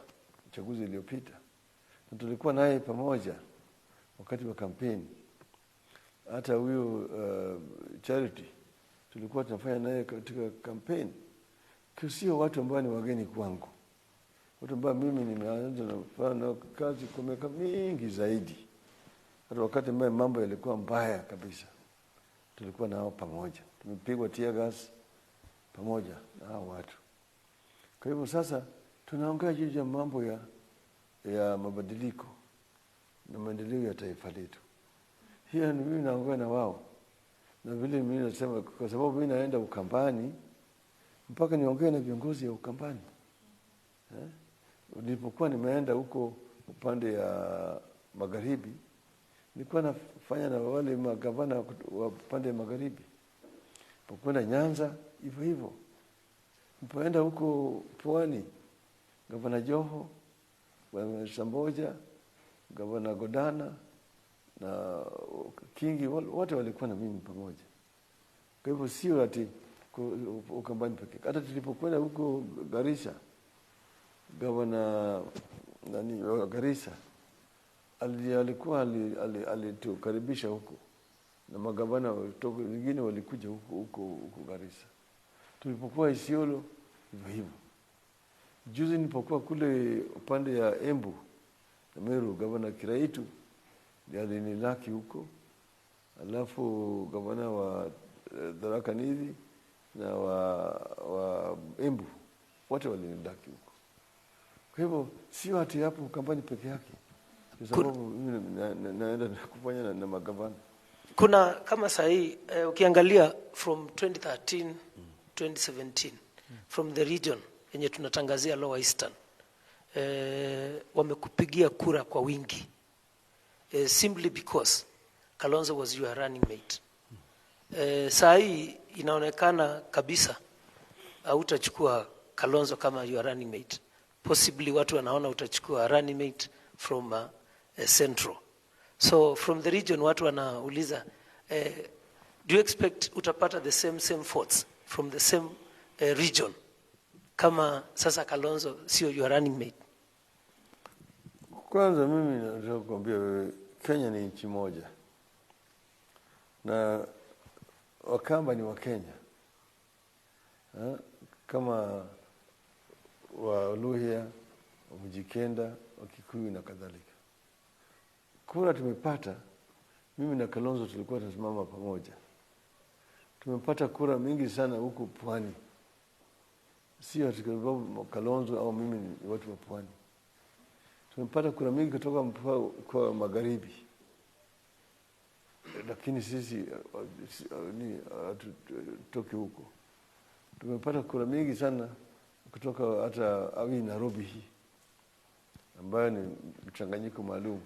A: uchaguzi uliopita. Na tulikuwa naye pamoja wakati wa kampeni. Hata huyu Charity tulikuwa tunafanya naye katika kampeni. Sio watu ambao ni wageni kwangu. Watu ambao mimi nimeanza na kufanya kazi kwa miaka mingi zaidi. Hata wakati ambao mambo yalikuwa mbaya kabisa, tulikuwa nao pamoja. Tumepigwa tear gas pamoja na hao watu. Kwa hivyo sasa tunaongea juu ya mambo ya mabadiliko na maendeleo ya taifa letu. Hiyo ni mimi naongea na wao. Na vile mimi nasema, kwa sababu mimi naenda Ukambani mpaka niongee na viongozi ya Ukambani. Nilipokuwa nimeenda huko upande ya magharibi, nilikuwa nafanya na wale magavana wa upande ya magharibi. Nilipokwenda Nyanza hivyo hivyo. Nilipoenda huko Pwani, gavana Joho, gavana Samboja, gavana Godana na Kingi, wote walikuwa na mimi pamoja. Kwa hivyo sio ati Ukambani pekee. Hata tulipokwenda huko Garissa, gavana nani wa Garissa alikuwa alitukaribisha huko, na magavana wengine walikuja huko Garissa. Tulipokuwa Isiolo hivyo hivyo. Juzi nilipokuwa kule upande ya Embu na Meru, gavana Kiraitu alinilaki huko, alafu gavana wa Tharaka Nithi na wa Embu wote walinilaki huko. Kwa hivyo sio ati hapo Ukambani peke yake, kwa sababu mimi naenda kufanya na magavana.
B: Kuna kama sahi ukiangalia from 2013 2017 from the region yenye tunatangazia Lower Eastern, wamekupigia kura kwa wingi, simply because Kalonzo was your running mate. Saa hii inaonekana kabisa hautachukua Kalonzo kama your running mate. Possibly watu wanaona utachukua running mate from Central. So from the region watu wanauliza, do you expect utapata the same votes from the same region kama sasa Kalonzo sio your running mate?
A: Kwanza mimi nataka kuambia wewe, Kenya ni nchi moja na Wakamba ni Wakenya, kama Waluhya, Wamujikenda, Wakikuyu na kadhalika. Kura tumepata, mimi na Kalonzo tulikuwa tunasimama pamoja. Tumepata kura mingi sana huku Pwani, sio ati kwa sababu Kalonzo au mimi ni watu wa Pwani. Tumepata kura mingi kutoka kwa magharibi, lakini sisi hatutoki huko. Tumepata kura mingi sana kutoka hata awi Nairobi hii ambayo ni mchanganyiko maalum.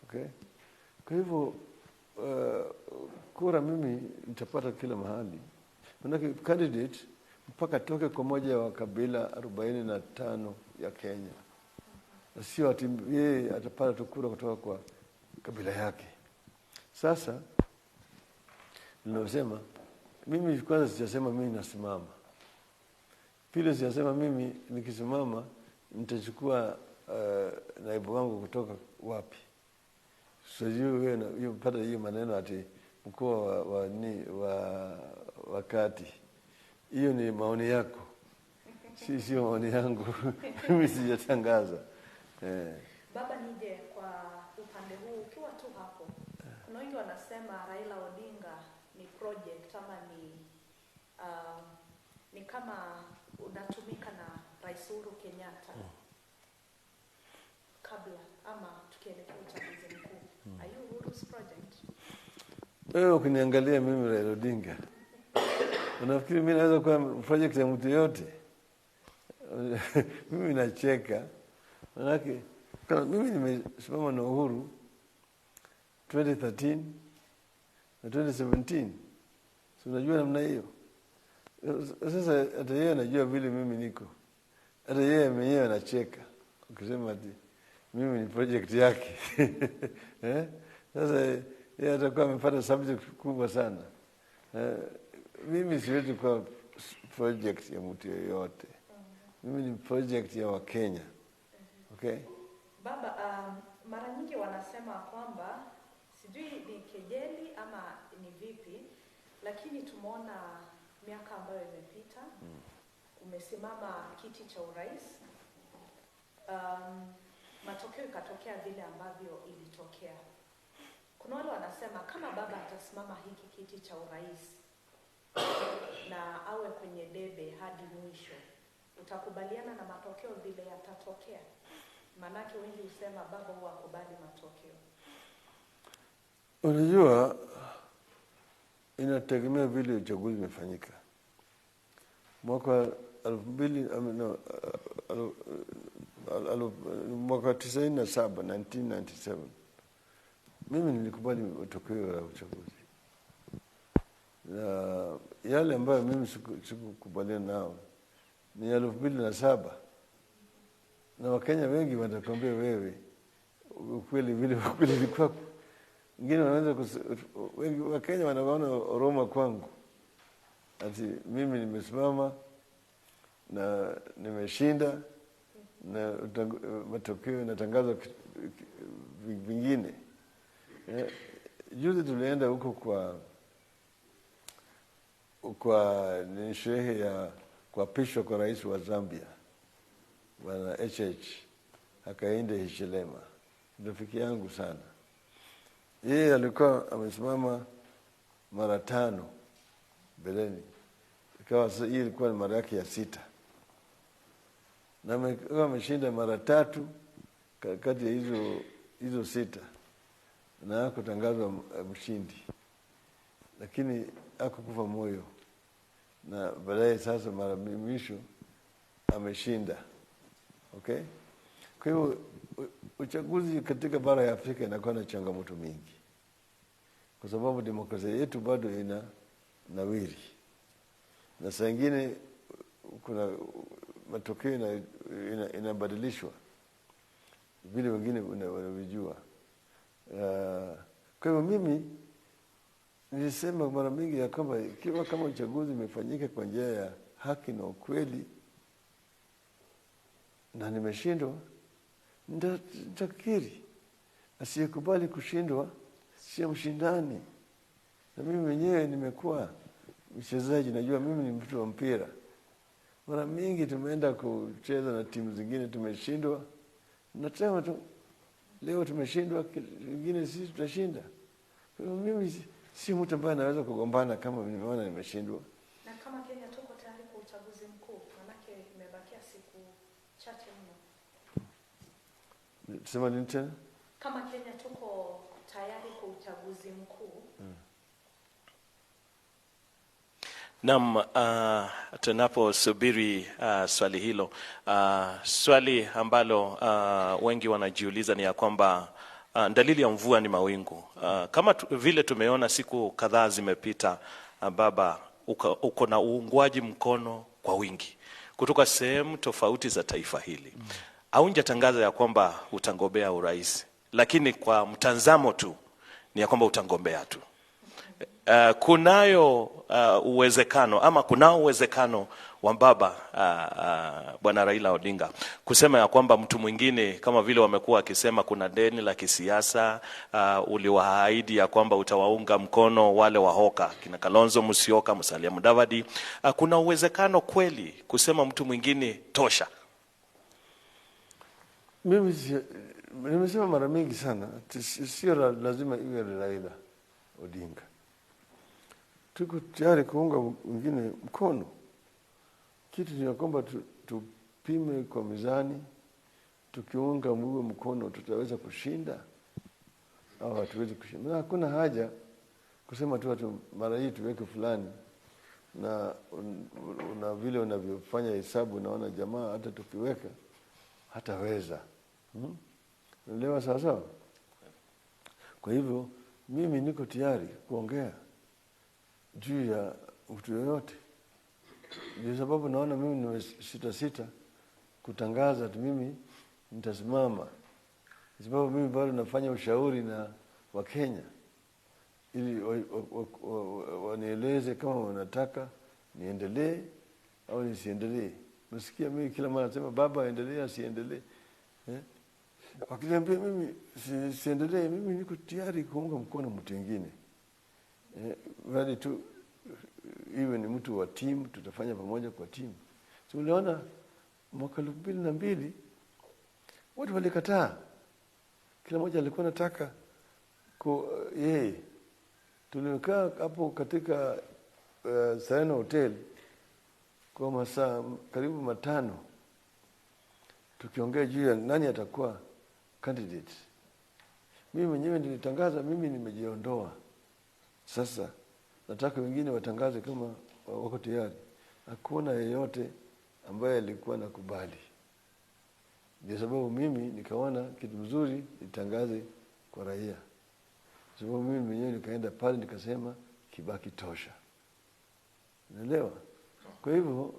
A: Okay? Kwa hivyo kura mimi nitapata kila mahali. Manake candidate mpaka toke kwa moja wa kabila 45 ya Kenya. Na sio ati yeye atapata tu kura kutoka kwa kabila yake. Sasa ninasema mimi kwanza sijasema mimi nasimama. Pili sijasema mimi nikisimama nitachukua naibu wangu kutoka wapi. Sijui wewe unapata hiyo maneno ati mkoa wa kati. Hiyo ni maoni yako. Sio maoni yangu. Mimi sijatangaza.
C: Baba, nije kwa upande huu ukiwa tu hapo. Kuna wengi wanasema Raila Odinga ni project ama ni kama unatumika na Rais Uhuru Kenyatta. Kabla ama tukielekea uchaguzi mkuu. Are you Uhuru's project?
A: Wewe ukiniangalia mimi Raila Odinga, unafikiri mimi naweza kuwa project ya mtu yote? Mimi nacheka. Manake kama mimi nimesimama na Uhuru 2013 na 2017. So unajua namna hiyo. Sasa hata yeye anajua vile mimi niko. Hata yeye mwenyewe anacheka ukisema ati mimi ni project yake. Sasa yeye atakuwa amepata subject kubwa sana. Mimi siwezi kuwa project ya mtu yeyote. Mimi ni project ya Wakenya. Okay?
C: Baba, mara nyingi wanasema kwamba sijui ni kejeli ama ni vipi, lakini tumeona miaka ambayo imepita umesimama kiti cha urais, matokeo ikatokea vile ambavyo ilitokea. Kuna wale wanasema kama baba atasimama hiki kiti cha urais na awe kwenye debe hadi mwisho, utakubaliana na matokeo vile yatatokea? Manake wengi husema baba huwa hakubali matokeo.
A: Unajua Inategemea vile uchaguzi umefanyika. Mwaka 2000, no, mwaka 97, 1997, mimi nilikubali matokeo ya uchaguzi, na yale ambayo mimi sikukubaliana nao ni 2007, na Wakenya wengi watakwambia wewe ukweli vile ukweli ilikuwa. Wengine wanaweza, wengi Wakenya wanaona Roma kwangu ati mimi nimesimama na nimeshinda na matokeo yanatangazwa vingine. Juzi tulienda huko kwa ni sherehe ya kuapishwa kwa rais wa Zambia, Bwana HH Hakainde Hichilema, rafiki yangu sana. Yeye alikuwa amesimama mara 5 mbeleni, ikawa sasa hii ilikuwa ni mara yake ya 6, na ameshinda mara 3 kati ya hizo 6, na hakutangazwa mshindi, lakini hakukufa moyo, na baadaye sasa mara mwisho ameshinda. Okay? Kwa hiyo uchaguzi katika bara ya Afrika inakuwa na changamoto mingi, kwa sababu demokrasia yetu bado ina nawiri, na saa nyingine kuna matokeo inabadilishwa vile wengine wanavijua. Kwa hivyo mimi nilisema mara mingi ya kwamba ikiwa kama uchaguzi umefanyika kwa njia ya haki na ukweli na nimeshindwa, nitakiri. Asiyekubali kushindwa sio mshindani. Na mimi mwenyewe nimekuwa mchezaji, najua mimi ni mtu wa mpira. Mara mingi tumeenda kucheza na timu zingine tumeshindwa. Nasema tu leo tumeshindwa, nyingine sisi tutashinda. Kwa hiyo mimi si mtu ambaye anaweza kugombana kama nimeona nimeshindwa.
C: Na kama Kenya tuko tayari kwa uchaguzi mkuu, manake imebakia siku chache mno.
A: Sema nini tena?
C: Kama Kenya tuko tayari kwa uchaguzi mkuu.
D: Naam, tunaposubiri swali hilo, swali ambalo wengi wanajiuliza ni ya kwamba dalili ya mvua ni mawingu. Kama vile tumeona siku kadhaa zimepita, baba uko na uungwaji mkono kwa wingi kutoka sehemu tofauti za taifa hili. Haunjatangaza ya kwamba utagombea urais, lakini kwa mtazamo tu ni ya kwamba utagombea tu. Kunayo uwezekano ama kunao uwezekano wa baba Bwana Raila Odinga kusema ya kwamba mtu mwingine, kama vile wamekuwa wakisema kuna deni la kisiasa, uliwaahidi ya kwamba utawaunga mkono wale wa Hoka kina Kalonzo Musyoka, Musalia Mudavadi, kuna uwezekano kweli kusema mtu mwingine tosha?
A: Mimi nimesema mara mingi sana, sio lazima iwe Raila Odinga. Tuko tayari kuunga wengine mkono. Kitu ni kwamba tupime kwa mizani, tukiunga mkono tutaweza kushinda au hatuwezi kushinda. Na hakuna haja kusema tu mara hii tuweke fulani, na una vile unavyofanya hesabu naona jamaa hata tukiweka hataweza. Unaelewa sawa sawa? Kwa hivyo mimi niko tayari kuongea juu ya mtu yoyote. Ndio sababu naona mimi nimesita kutangaza ati mimi nitasimama. Sababu mimi bado nafanya ushauri na Wakenya ili wanieleze kama wanataka niendelee au nisiendelee. Nasikia mimi kila mara nasema baba endelea, asiendelee. Wakiniambia mimi siendelee, mimi niko tayari kuunga mkono mtu mwingine. Bali tu iwe ni mtu wa timu, tutafanya pamoja kwa timu. So uliona mwaka 2002 watu walikataa. Kila mmoja alikuwa anataka yeye. Tulikaa hapo katika Serena Hotel kwa masaa karibu 5 tukiongea juu ya nani atakuwa candidate. Mimi mwenyewe nilitangaza mimi nimejiondoa sasa nataka wengine watangaze kama wako tayari. Hakuna yeyote ambaye alikuwa nakubali. Ndio sababu mimi nikaona kitu mzuri nitangaze kwa raia. Sababu mimi mwenyewe nikaenda pale nikasema Kibaki tosha. Unaelewa? Kwa hivyo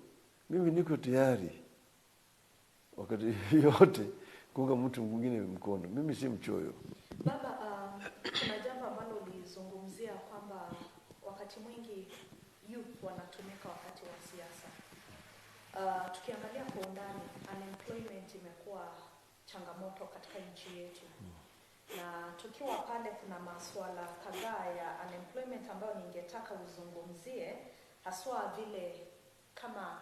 A: mimi niko tayari wakati yote kuunga mtu mwingine mkono. Mimi si mchoyo.
C: Baba, kuna jambo ambalo ulizungumzia kwamba wakati mwingi youth wanatumika wakati wa siasa. Tukiangalia kwa undani, unemployment imekuwa changamoto katika nchi yetu. Na tukiwa pale kuna masuala kadhaa ya unemployment ambayo ningetaka uzungumzie, haswa vile kama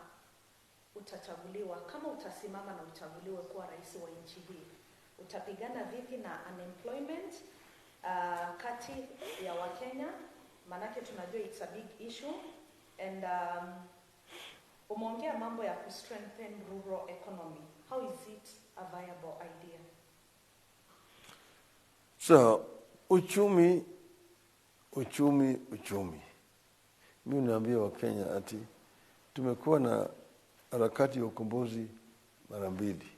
C: utachaguliwa, kama utasimama na uchaguliwe kuwa rais wa nchi hii, utapigana vipi na unemployment kati ya Wakenya? Manake tunajua it's a big issue. And umeongea mambo ya ku-strengthen rural economy. How is it a viable idea?
A: So, uchumi. Mimi naambia Wakenya ati tumekuwa na harakati ya ukombozi mara mbili.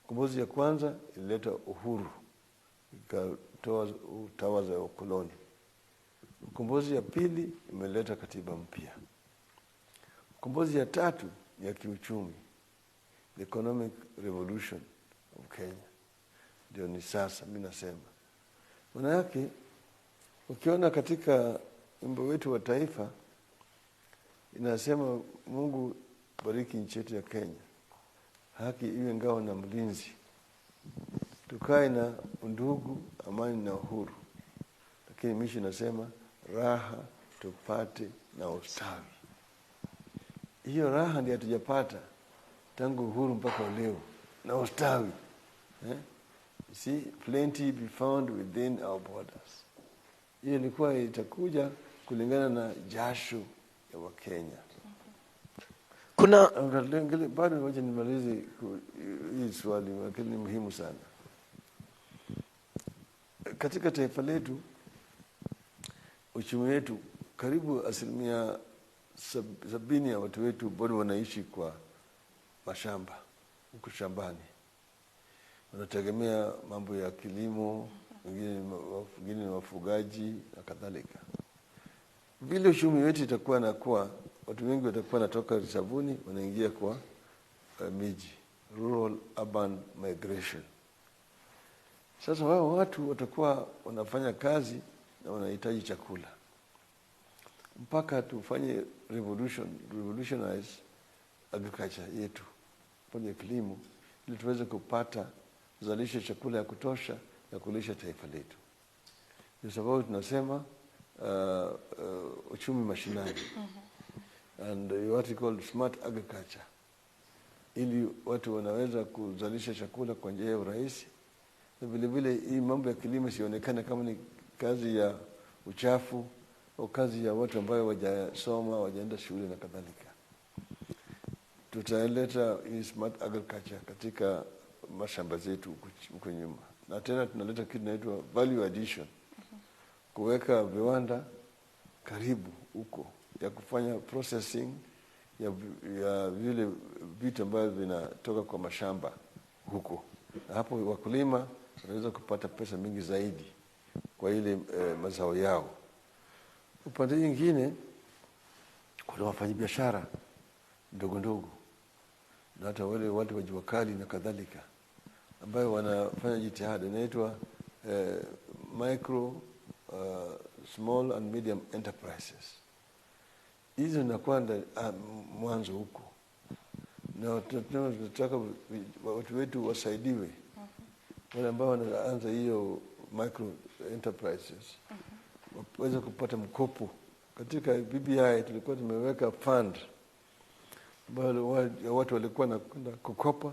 A: Ukombozi ya kwanza ilileta uhuru, ikatoa utawala wa ukoloni. Ukombozi ya pili imeleta katiba mpya. Ukombozi ya tatu ni ya kiuchumi, the economic revolution of Kenya. Ndio ni sasa mimi nasema. Maana yake ukiona katika wimbo wetu wa taifa inasema Mungu bariki nchi yetu ya Kenya, haki iwe ngao na mlinzi, tukae na undugu, amani na uhuru. Lakini mwisho inasema raha tupate na ustawi. Hiyo raha ndiyo hatujapata tangu uhuru mpaka leo, na ustawi. See, plenty be found within our borders. Hiyo ilikuwa itakuja kulingana na jasho ya Wakenya.
B: Kuna
A: bado ngoja nimalize hii swali, lakini ni muhimu sana. Katika taifa letu, uchumi wetu karibu 70% ya watu wetu bado wanaishi kwa mashamba, huko shambani. Wanategemea mambo ya kilimo, wengine ni wafugaji na kadhalika. Vile uchumi wetu itakuwa na kuwa, watu wengi watakuwa natoka sabuni wanaingia kwa miji, rural urban migration. Sasa wao watu watakuwa wanafanya kazi na wanahitaji chakula. Mpaka tufanye revolutionize agriculture yetu, kwenye kilimo, ili tuweze kupata kuzalisha chakula ya kutosha na kulisha taifa letu. Ndio sababu tunasema uchumi mashinani. And what we call smart agriculture, ili watu wanaweza kuzalisha chakula kwa njia ya urahisi. Na vile vile hii mambo ya kilimo sionekane kama ni kazi ya uchafu au kazi ya watu ambao hawajasoma, hawajaenda shule na kadhalika. Tutaleta hii smart agriculture katika mashamba zetu huko nyuma. Na tena tunaleta kitu kinaitwa value addition. Kuweka viwanda karibu huko ya kufanya processing ya vile vitu ambavyo vinatoka kwa mashamba huko. Na hapo wakulima wanaweza kupata pesa mingi zaidi kwa ile mazao yao. Upande mwingine kuna wafanyabiashara ndogo ndogo na hata wale watu wa jua kali na kadhalika ambao wanafanya jitihada, inaitwa micro, small and medium enterprises. Hizo zinakuwa mwanzo huko. Na tunataka watu wetu wasaidiwe. Wale ambao wanaanza hiyo micro enterprises waweze kupata mkopo. Katika BBI tulikuwa tumeweka fund ambayo watu walikuwa wanakwenda kukopa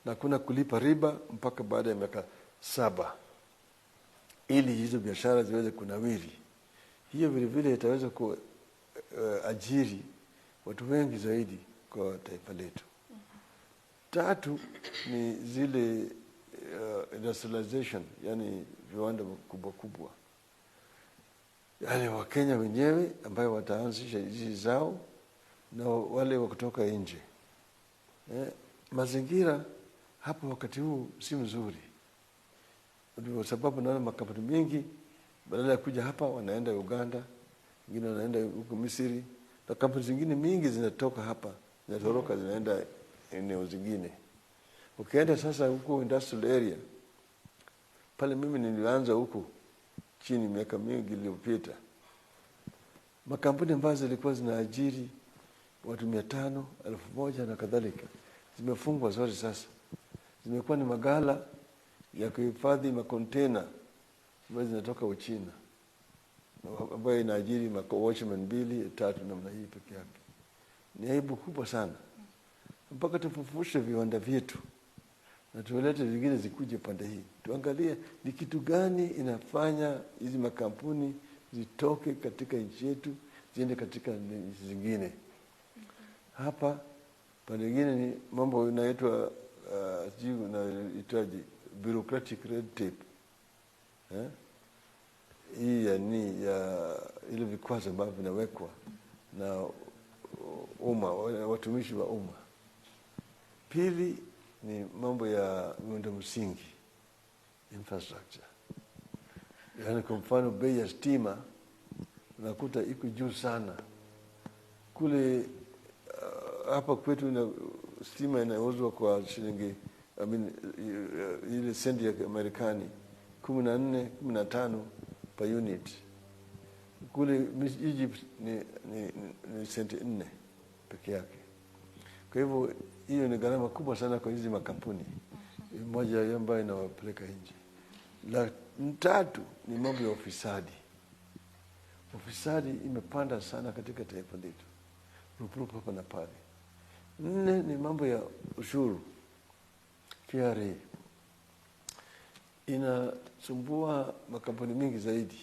A: na kuna kulipa riba mpaka baada ya miaka 7 ili hizo biashara ziweze kunawiri. Hiyo vile vile itaweza kuajiri watu wengi zaidi kwa taifa letu. Tatu ni zile industrialization, yani viwanda kubwa kubwa. Yale Wakenya wenyewe ambayo wataanzisha hizi zao na wale wa kutoka nje. Mazingira hapo wakati huu si mzuri. Ndio sababu naona makampuni mengi badala ya kuja hapa wanaenda Uganda, wengine wanaenda huko Misri, na kampuni zingine mingi zinatoka hapa, zinatoroka zinaenda eneo zingine. Ukienda sasa huko industrial area pale, mimi nilianza huko chini miaka mingi iliyopita, makampuni ambazo zilikuwa zinaajiri watu 500, 1000 na kadhalika zimefungwa zote sasa. Zimekuwa ni maghala ya kuhifadhi makontena ambazo zinatoka Uchina, ambayo inaajiri watchman 2, 3 namna hii peke yake. Ni aibu kubwa sana. Mpaka tufufushe viwanda vyetu na tuwalete zingine zikuje pande hii. Tuangalie ni kitu gani inafanya hizi makampuni zitoke katika nchi yetu ziende katika nchi zingine. Hapa pande nyingine ni mambo inaitwa sijui inaitwaje, bureaucratic red tape. Hii ya ni ya ile vikwazo ambavyo vinawekwa na umma, watumishi wa umma. Pili ni mambo ya miundo msingi, infrastructure. Yaani kwa mfano bei ya stima unakuta iko juu sana. Kule hapa kwetu stima inauzwa kwa shilingi, ile sendi ya Marekani 14, 15 per unit. Kule Egypt ni senti 4 peke yake. Kwa hivyo hiyo ni gharama kubwa sana kwa hizi makampuni. Moja ambayo inawapeleka nje. La tatu ni mambo ya ufisadi. Ufisadi imepanda sana katika taifa letu. Rupurupu hapa na pale. 4 ni mambo ya ushuru. KRA inasumbua makampuni mingi zaidi.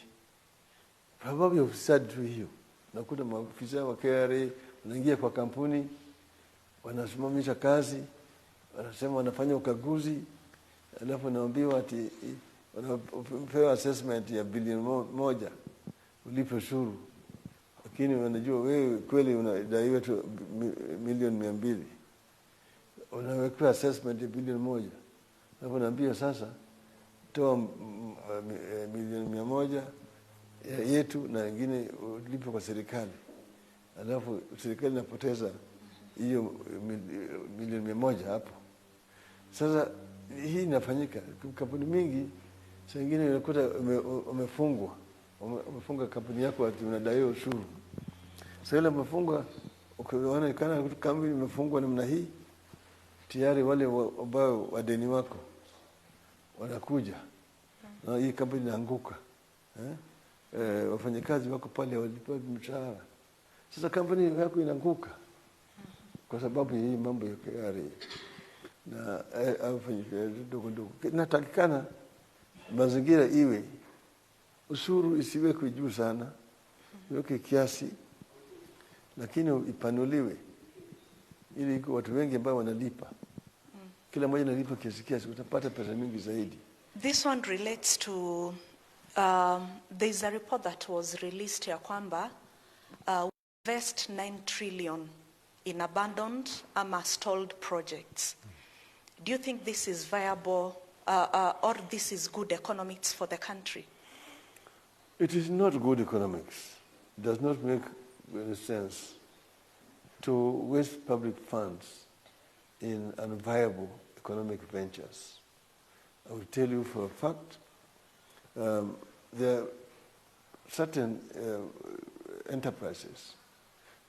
A: Sababu ya ufisadi tu hiyo. Nakuta maafisa wa KRA wanaingia kwa kampuni, wanasimamisha kazi, wanasema wanafanya ukaguzi, alafu wanaambiwa ati wanapewa assessment ya bilioni 1 ulipe ushuru. Lakini wanajua wewe kweli unadaiwa tu milioni 200. Unawekewa assessment ya bilioni 1. Alafu wanaambiwa sasa toa milioni 100 yetu na nyingine ulipe kwa serikali. Alafu serikali inapoteza hiyo milioni 100 hapo. Sasa hii inafanyika kampuni mingi, saa nyingine unakuta umefungwa. Umefunga kampuni yako ati unadaiwa ushuru. Sasa ile umefungwa, ukiona kampuni imefungwa namna hii, tayari wale ambao wadeni wako wanakuja na hii kampuni inaanguka. Wafanyakazi wako pale walipewa mshahara. Sasa kampuni yako inaanguka kwa sababu hii mambo ya KRA na wafanyakazi ndogo ndogo. Inatakikana mazingira iwe ushuru isiwekwe juu sana, iweke kiasi, lakini ipanuliwe ili iko watu wengi ambao wanalipa. Kila mmoja analipa kiasi kiasi, utapata pesa mingi zaidi.
C: This one relates to there is a report that was released ya kwamba invest 9 trillion in abandoned ama stalled projects. Do you think this is viable or this is good economics for the country?
A: It is not good economics. It does not make any sense to waste public funds in unviable economic ventures. I will tell you for a fact, there are certain enterprises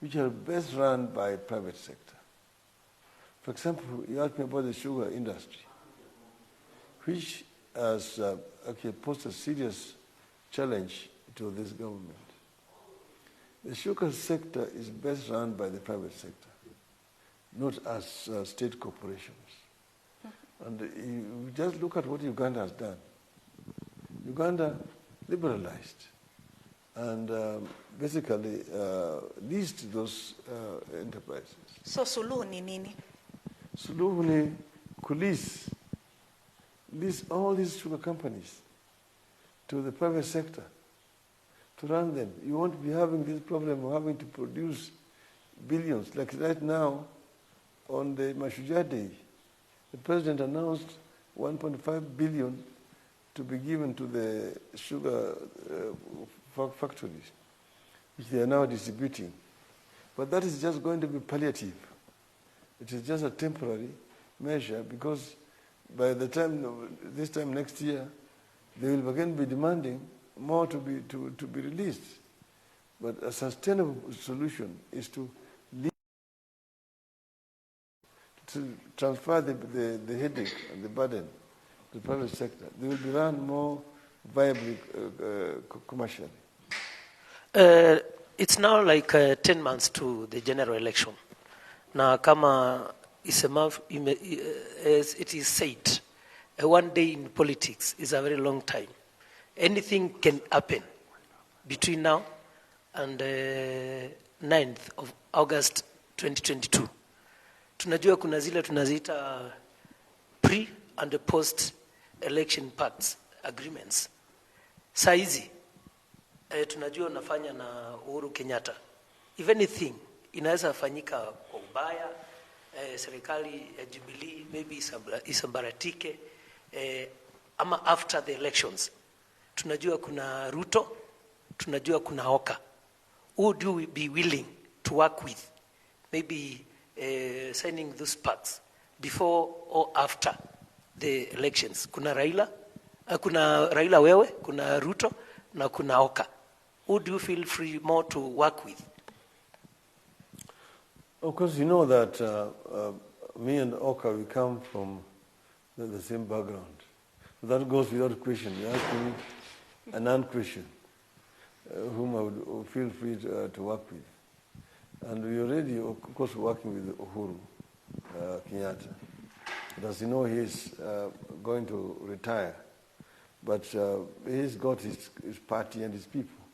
A: which are best run by private sector. For example, you asked me about the sugar industry, which has actually posed a serious challenge to this government. The sugar sector is best run by the private sector, not as state corporations. And you just look at what Uganda has done. Uganda liberalized and basically leased those enterprises.
C: So suluhu ni nini?
A: Suluhu ni kulease, lease all these sugar companies to the private sector to run them. You won't be having this problem of having to produce billions. Like right now, on the Mashujaa Day, the president announced 1.5 billion to be given to the sugar factories, which they are now distributing. But that is just going to be palliative. It is just a temporary measure, because by the time, this time next year, they will again be demanding more to be released. But a sustainable solution is to transfer the headache and the burden to the private sector. They will be run more viably commercially.
B: It's now like 10 months to the general election. Na kama as it is said, one day in politics is a very long time. Anything can happen between now and 9th of August 2022. Tunajua kuna zile tunaziita pre and post election pacts agreements. Saa hizi tunajua unafanya na Uhuru Kenyatta. If anything inaweza fanyika kwa ubaya, serikali ya Jubilee maybe isambaratike, ama after the elections. Tunajua kuna Ruto, tunajua kuna Oka. Who do we be willing to work with? Maybe signing those pacts before or after the elections. Kuna Raila wewe, kuna Ruto na kuna Oka. Who do you feel free more to work with?
A: Of course, you know that me and Oka, we come from the same background. That goes without question. You ask me a non-question, whom I would feel free to work with. And we already, of course, working with Uhuru Kenyatta. But as you know, he is going to retire. But he's got his party and his people.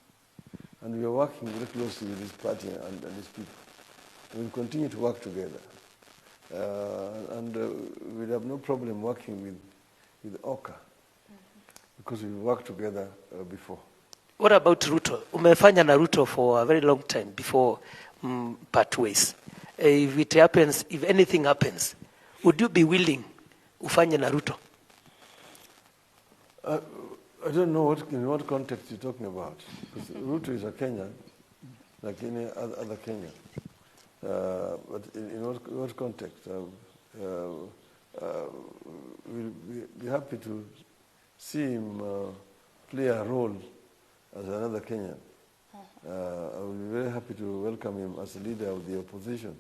A: And we are working very closely with his party and his people. We'll continue to work together. And we'll have no problem working with Oka, because we worked together before.
B: What about Ruto? Umefanya na Ruto for a very long time before part ways. If it happens, if anything happens, would you be willing ufanye na Ruto?
A: I don't know in what context you're talking about. Because Ruto is a Kenyan, like any other Kenyan. But in what context? We'll be happy to see him play a role as another Kenyan. I will be very happy to welcome him as a leader of the opposition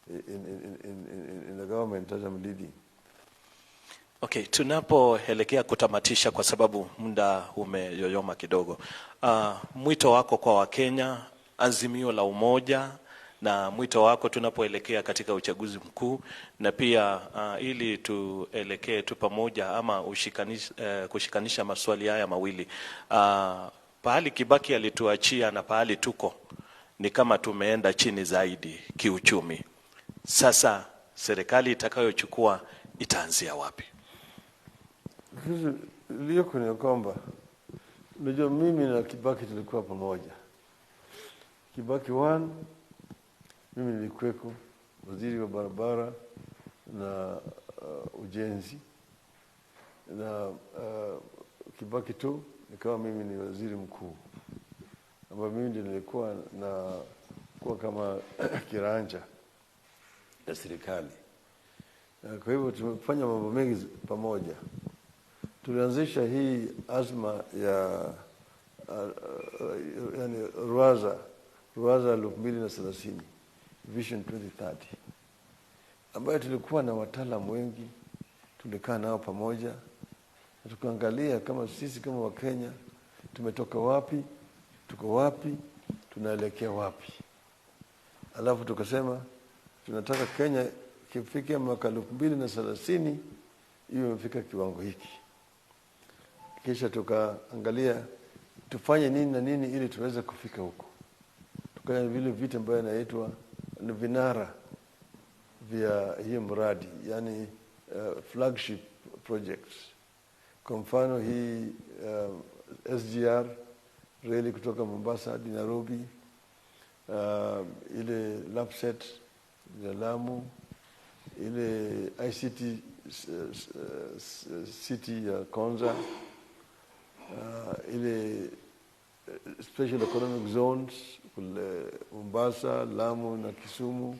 A: in the government that I'm leading.
D: Okay, tunapoelekea kutamatisha kwa sababu muda umeyoyoma kidogo. Mwito wako kwa Wakenya, azimio la umoja, na mwito wako tunapoelekea katika uchaguzi mkuu, na pia ili tuelekee tu pamoja ama kushikanisha maswali haya mawili. Pahali Kibaki alituachia na pahali tuko ni kama tumeenda chini zaidi kiuchumi. Sasa serikali itakayochukua itaanzia wapi?
A: Iliyoko ni kwamba unajua mimi na Kibaki tulikuwa pamoja. Kibaki 1, mimi nilikuweko waziri wa barabara na ujenzi, na Kibaki 2 nikawa mimi ni waziri mkuu, ambapo mimi ndiye nilikuwa na kuwa kama kiranja ya serikali. Kwa hivyo tumefanya mambo mengi pamoja. Tulianzisha hii azma ya yani Ruwaza 2030, Vision 2030, ambayo tulikuwa na wataalamu wengi, tulikaa nao pamoja na tukaangalia kama sisi kama Wakenya tumetoka wapi, tuko wapi, tunaelekea wapi. Alafu tukasema tunataka Kenya kifike mwaka 2030 iwe imefika kiwango hiki. Kisha tukaangalia tufanye nini na nini ili tuweze kufika huko. Tukaangalia vile vitu ambavyo inaitwa ni vinara vya hiyo mradi, yani flagship projects. Kwa mfano hii SGR reli kutoka Mombasa hadi Nairobi, ile Lapsset ya Lamu, ile ICT city ya Konza, ile special economic zones kule Mombasa, Lamu na Kisumu,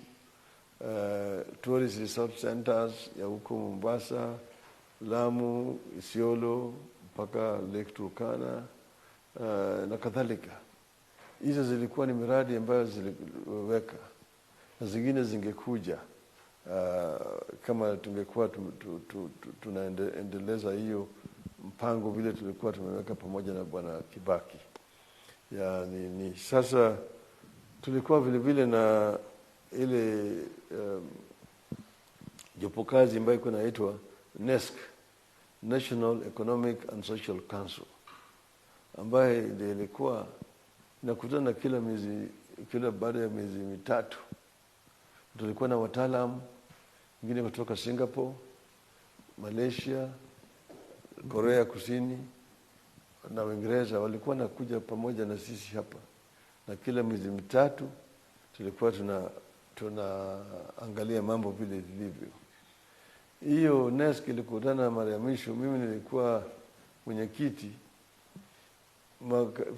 A: tourist resort centers ya huko Mombasa, Lamu, Isiolo mpaka Lake Turkana, na kadhalika. Hizo zilikuwa ni miradi ambayo ziliweka na zingine zingekuja kama tungekuwa tunaendeleza hiyo mpango vile tulikuwa tumeweka pamoja na Bwana Kibaki. Ya, ni sasa tulikuwa vile vile na ile jopo kazi ambayo iko inaitwa NESC, National Economic and Social Council, ambaye ndio ilikuwa inakutana kila baada ya miezi 3. Tulikuwa na wataalamu wengine kutoka Singapore, Malaysia, Korea Kusini na Uingereza, walikuwa nakuja pamoja na sisi hapa, na kila miezi 3 tulikuwa tunaangalia mambo vile vilivyo. Hiyo NESC ilikutana mara ya mwisho, mimi nilikuwa mwenyekiti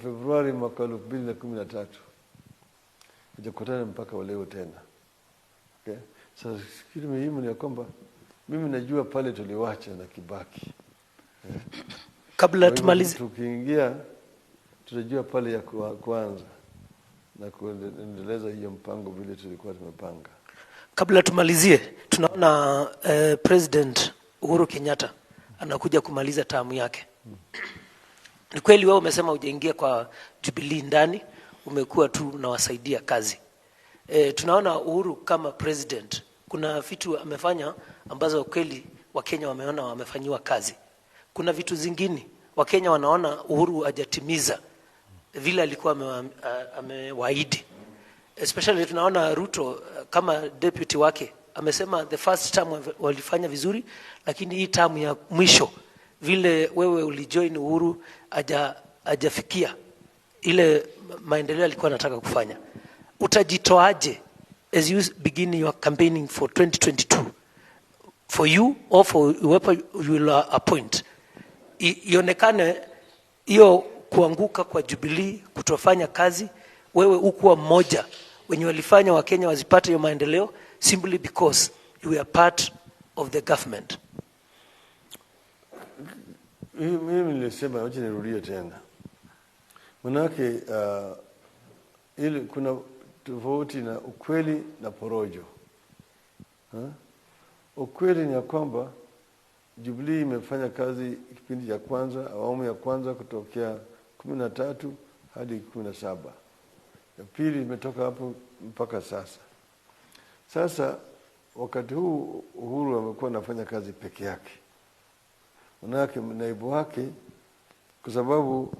A: Februari mwaka 2013. Haijakutana mpaka wa leo tena. Okay? Sasa kitu muhimu ni ya kwamba mimi najua pale tuliwacha na Kibaki.
B: Kabla
A: Kwa hivyo
B: tumalize,
A: tukiingia tutajua pale ya kuanza na kuendeleza hiyo mpango vile tulikuwa tumepanga.
B: Kabla tumalizie, tunaona President Uhuru Kenyatta anakuja kumaliza term yake. Ni kweli wewe umesema hujaingia kwa Jubilee ndani, umekuwa tu unawasaidia kazi. Tunaona Uhuru kama president, kuna vitu amefanya ambazo kweli Wakenya wameona wamefanyiwa kazi. Kuna vitu zingine Wakenya wanaona Uhuru hajatimiza vile alikuwa amewaahidi. Especially tunaona Ruto kama deputy wake amesema the first term walifanya vizuri, lakini hii term ya mwisho vile wewe ulijoin Uhuru hajafikia ile maendeleo alikuwa anataka kufanya. Utajitoaje as you begin your campaigning for 2022 for you or for whoever you will appoint? Ionekane hiyo kuanguka kwa Jubilee, kutofanya kazi, wewe ukuwa mmoja wenye walifanya Wakenya wazipate hiyo maendeleo simply because you were part of the government.
A: Mimi nilisema, wacha nirudie tena. Manake ili kuna tofauti na ukweli na porojo. Ha? Ukweli ni ya kwamba Jubilee imefanya kazi kipindi cha kwanza, awamu ya kwanza kutokea 13 hadi 17. Ya pili imetoka hapo mpaka sasa. Sasa wakati huu Uhuru amekuwa anafanya kazi peke yake. Manake naibu wake, kwa sababu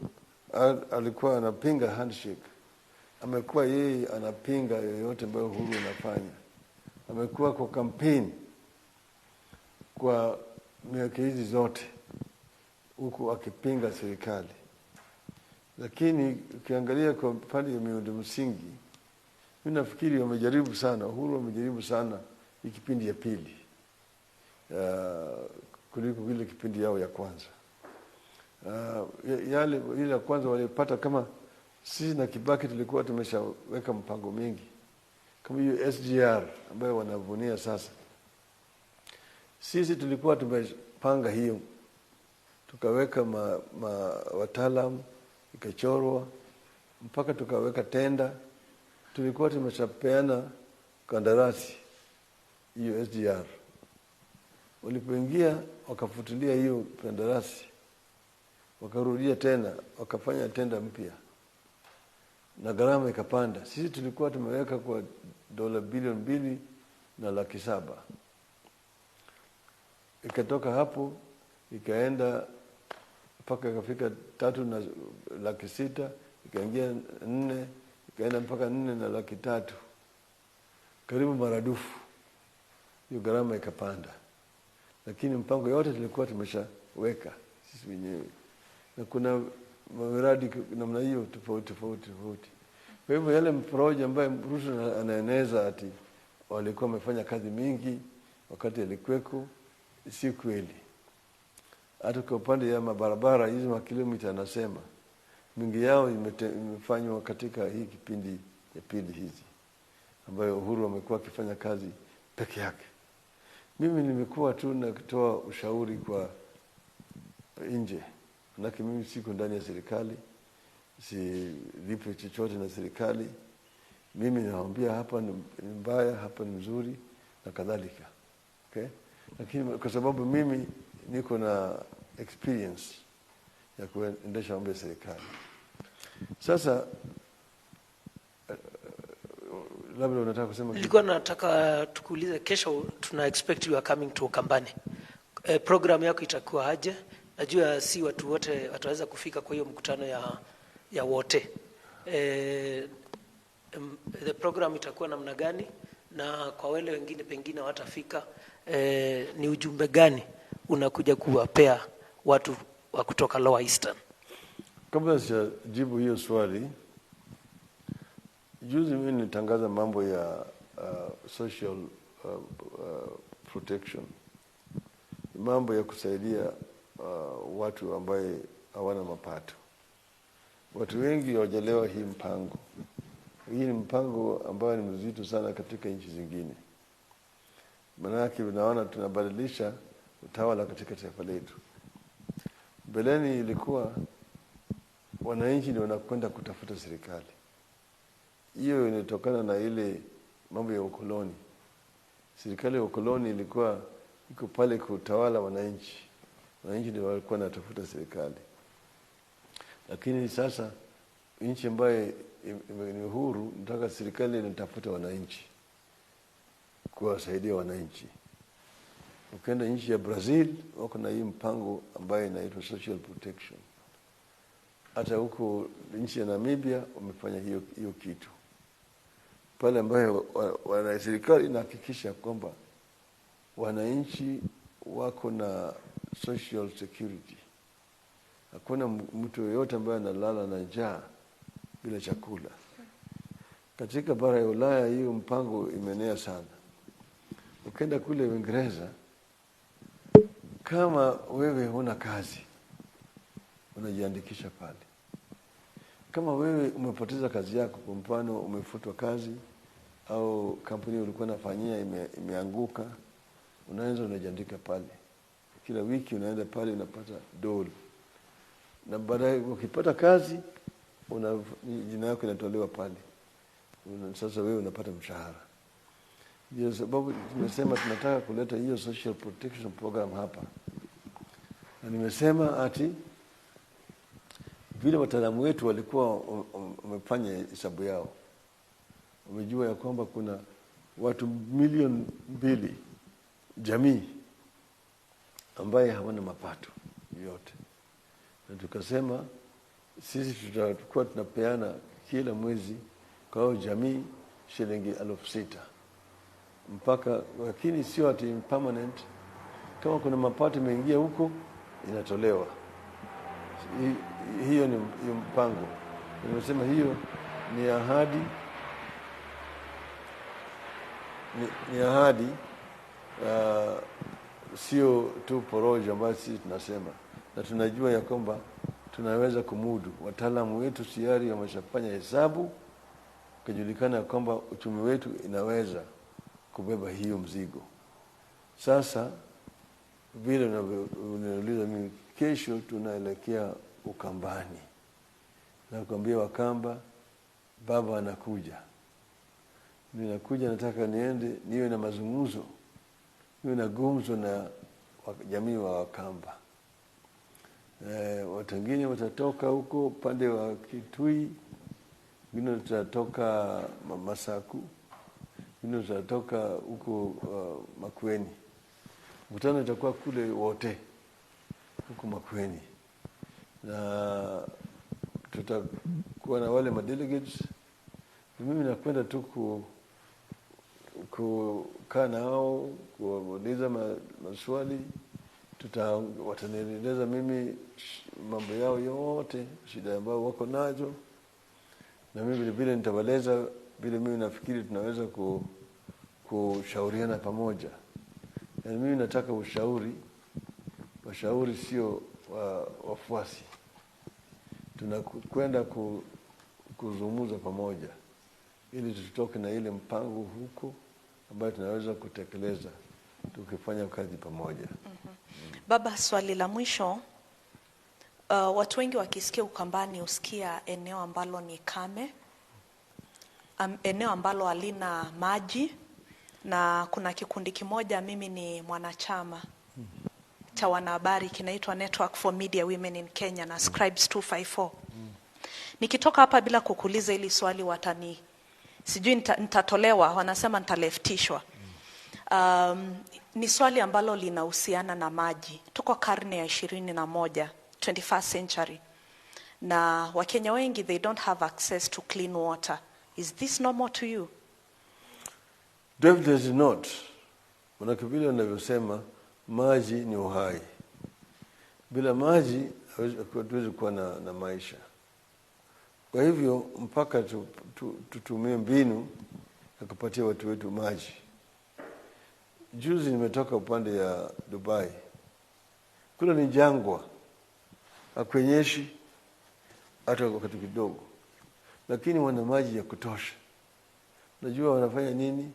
A: alikuwa anapinga handshake, amekuwa yeye anapinga yoyote ambayo Uhuru anafanya. Amekuwa kwa campaign kwa miaka hizi zote huku akipinga serikali. Lakini ukiangalia kwa upande wa miundo msingi, mimi nafikiri wamejaribu sana, Uhuru wamejaribu sana hii kipindi ya pili, kuliko kile kipindi yao ya kwanza. Yale ile ya kwanza walipata, kama sisi na Kibaki tulikuwa tumeshaweka mpango mingi kama hiyo SGR ambayo wanavunia sasa. Sisi tulikuwa tumepanga hiyo, tukaweka wataalamu, ikachorwa mpaka tukaweka tenda. Tulikuwa tumeshapeana kandarasi hiyo SGR. Walipoingia wakafutilia hiyo kandarasi, wakarudia tena wakafanya tenda mpya na gharama ikapanda. Sisi tulikuwa tumeweka kwa dola bilioni 2.7. Ikatoka hapo ikaenda mpaka ikafika 3.6, ikaingia 4, ikaenda mpaka 4.3, karibu maradufu. Hiyo gharama ikapanda, lakini mpango yote tulikuwa tumeshaweka sisi wenyewe. Na kuna miradi namna hiyo tofauti tofauti tofauti. Kwa hivyo yale mproja ambayo Ruto anaeneza ati walikuwa wamefanya kazi mingi wakati alikuweko, si kweli. Hata kwa upande ya mabarabara hizi makilomita anasema mingi yao imefanywa katika hii kipindi ya pili hizi ambayo Uhuru amekuwa akifanya kazi peke yake. Mimi nimekuwa tu natoa ushauri kwa nje, manake mimi siko ndani ya serikali, silipi chochote na serikali. Mimi nawaambia hapa ni mbaya, hapa ni mzuri na kadhalika. Okay? Lakini kwa sababu mimi niko na experience ya kuendesha mambo ya serikali. Sasa labda unataka kusema kitu?
B: Nilikuwa nataka tukuulize, kesho tuna expect you are coming to Ukambani. Program yako itakuwa aje? Najua si watu wote wataweza kufika kwa hiyo mkutano ya wote. The program itakuwa namna gani? Na kwa wale wengine pengine watafika, ni ujumbe gani unakuja kuwapea watu wa kutoka Lower Eastern?
A: Kabla sijajibu hiyo swali, juzi mimi nilitangaza mambo ya social protection, mambo ya kusaidia watu ambaye hawana mapato. Watu wengi hawajaelewa hii mpango. Hii ni mpango ambayo ni mzito sana katika nchi zingine. Maanake unaona tunabadilisha utawala katika taifa letu. Mbeleni ilikuwa wananchi ndio wanakwenda kutafuta serikali. Hiyo inatokana na ile mambo ya ukoloni. Serikali ya ukoloni ilikuwa iko pale kutawala wananchi. Wananchi ndio walikuwa wanatafuta serikali. Lakini sasa nchi ambayo ni huru, nataka serikali inatafuta wananchi, kuwasaidia wananchi. Ukienda nchi ya Brazil wako na hii mpango ambayo inaitwa social protection. Hata huko nchi ya Namibia wamefanya hiyo kitu. Pale ambayo serikali inahakikisha kwamba wananchi wako na social security. Hakuna mtu yeyote ambaye analala na njaa bila chakula. Katika bara ya Ulaya hiyo mpango imeenea sana. Ukienda kule Uingereza, kama wewe huna kazi, unajiandikisha pale. Kama wewe umepoteza kazi yako, kwa mfano umefutwa kazi au kampuni ulikuwa unafanyia imeanguka, unaanza unajiandika pale. Kila wiki unaenda pale unapata dole. Na baadaye ukipata kazi, jina yako inatolewa pale. Sasa wewe unapata mshahara. Ndio sababu tumesema tunataka kuleta hiyo social protection program hapa. Na nimesema ati vile wataalamu wetu walikuwa wamefanya hesabu yao, wamejua ya kwamba kuna watu 2 milioni jamii ambaye hawana mapato yote. Na tukasema sisi tutakuwa tunapeana kila mwezi kwa hao jamii shilingi 6,000 mpaka, lakini sio ati permanent. Kama kuna mapato imeingia huko inatolewa. Hiyo ni hiyo mpango. Nimesema hiyo ni ahadi, ni ahadi, sio tu porojo ambayo sisi tunasema, na tunajua ya kwamba tunaweza kumudu. Wataalamu wetu tayari wameshafanya hesabu, kujulikana ya kwamba uchumi wetu inaweza kubeba hiyo mzigo. Sasa vile unauliza mimi, kesho tunaelekea Ukambani, nakwambia Wakamba, baba anakuja. Ninakuja, nataka niende niwe na mazungumzo, niwe na gumzo na jamii wa Wakamba. Watu wengine watatoka huko upande wa Kitui, wengine watatoka Masaku, wengine watatoka huko Makueni. Mkutano itakuwa kule wote huko Makueni, na tutakuwa na wale madelegates. Mimi nakwenda tu kukaa nao, kuwauliza maswali, watanieleza mimi mambo yao yote, shida ambayo wako nazo, na mimi vile vile nitawaeleza vile mimi nafikiri tunaweza kushauriana pamoja. Na mimi nataka ushauri, washauri sio wafuasi. Tunakwenda kuzungumza pamoja ili tutoke na ile mpango huko ambayo tunaweza kutekeleza tukifanya kazi pamoja.
C: Baba, swali la mwisho. Watu wengi wakisikia Ukambani husikia eneo ambalo ni kame, eneo ambalo halina maji, na kuna kikundi kimoja mimi ni mwanachama cha wanahabari kinaitwa Network for Media Women in Kenya na Scribes 254. Nikitoka hapa bila kukuuliza hili swali watani, sijui nitatolewa, wanasema nitaleftishwa. Ni swali ambalo linahusiana na maji. Tuko karne ya 21, 21st century, na Wakenya wengi they don't have access to clean water. Is this normal to you?
A: Definitely not. Manake vile wanavyosema maji ni uhai. Bila maji hatuwezi kuwa na maisha. Kwa hivyo mpaka tutumie mbinu ya kupatia watu wetu maji. Juzi nimetoka upande ya Dubai. Kule ni jangwa, hakunyeshi hata wakati kidogo, lakini wana maji ya kutosha. Najua wanafanya nini?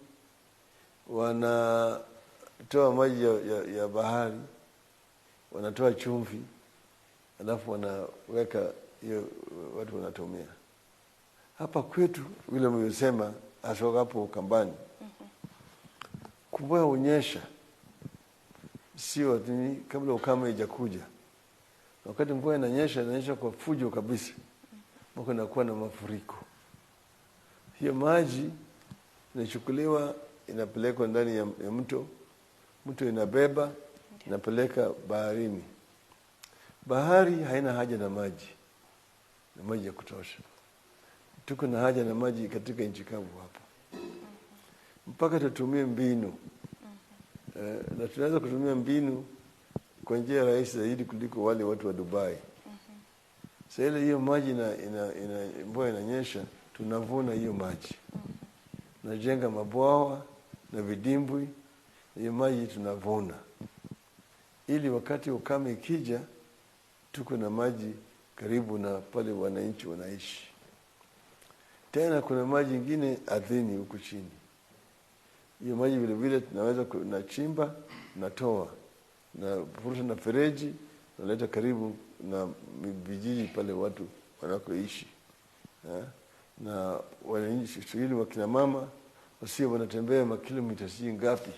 A: Wanatoa maji ya bahari, wanatoa chumvi, alafu wanaweka hiyo watu wanatumia. Hapa kwetu vile mlivyosema, hasa hapo Ukambani, mvua hunyesha sio ati kabla ukame haijakuja. Wakati mvua inanyesha, inanyesha kwa fujo kabisa, mpaka inakuwa na mafuriko. Hiyo maji inachukuliwa inapelekwa ndani ya mto, mto inabeba inapeleka baharini. Bahari haina haja na maji, na maji ya kutosha. Tuko na haja na maji katika nchi kavu hapa, mpaka tutumie mbinu. Na tunaweza kutumia mbinu kwa njia rahisi zaidi kuliko wale watu wa Dubai. Sasa ile hiyo maji mvua inanyesha, tunavuna hiyo maji. Tunajenga mabwawa na vidimbwi, hiyo maji tunavuna, ili wakati ukame ikija tuko na maji karibu na pale wananchi wanaishi. Tena kuna maji ingine ardhini huku chini. Hiyo maji vile vile tunaweza kunachimba, natoa na fursa na fereji, naleta karibu na vijiji pale watu wanakoishi. Na wananchi ili wakina mama wasio wanatembea makilomita si ngapi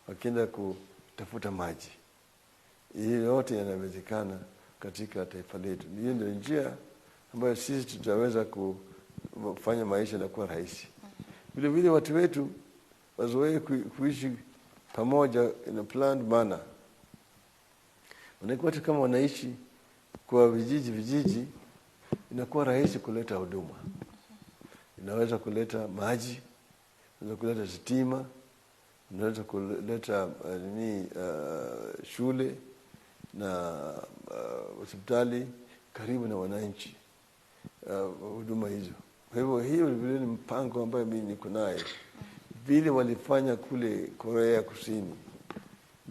A: wakienda kutafuta maji. Hii yote yanawezekana katika taifa letu. Hiyo ndio njia ambayo sisi tutaweza kufanya maisha na kuwa rahisi. Vile vile watu wetu wazoee kuishi pamoja in a planned manner. Maana watu kama wanaishi kwa vijiji vijiji, inakuwa rahisi kuleta huduma. Inaweza kuleta maji, inaweza kuleta stima, inaweza kuleta shule na hospitali karibu na wananchi, huduma hizo. Kwa hivyo hiyo vile ni mpango ambayo mimi niko naye. Vile walifanya kule Korea Kusini,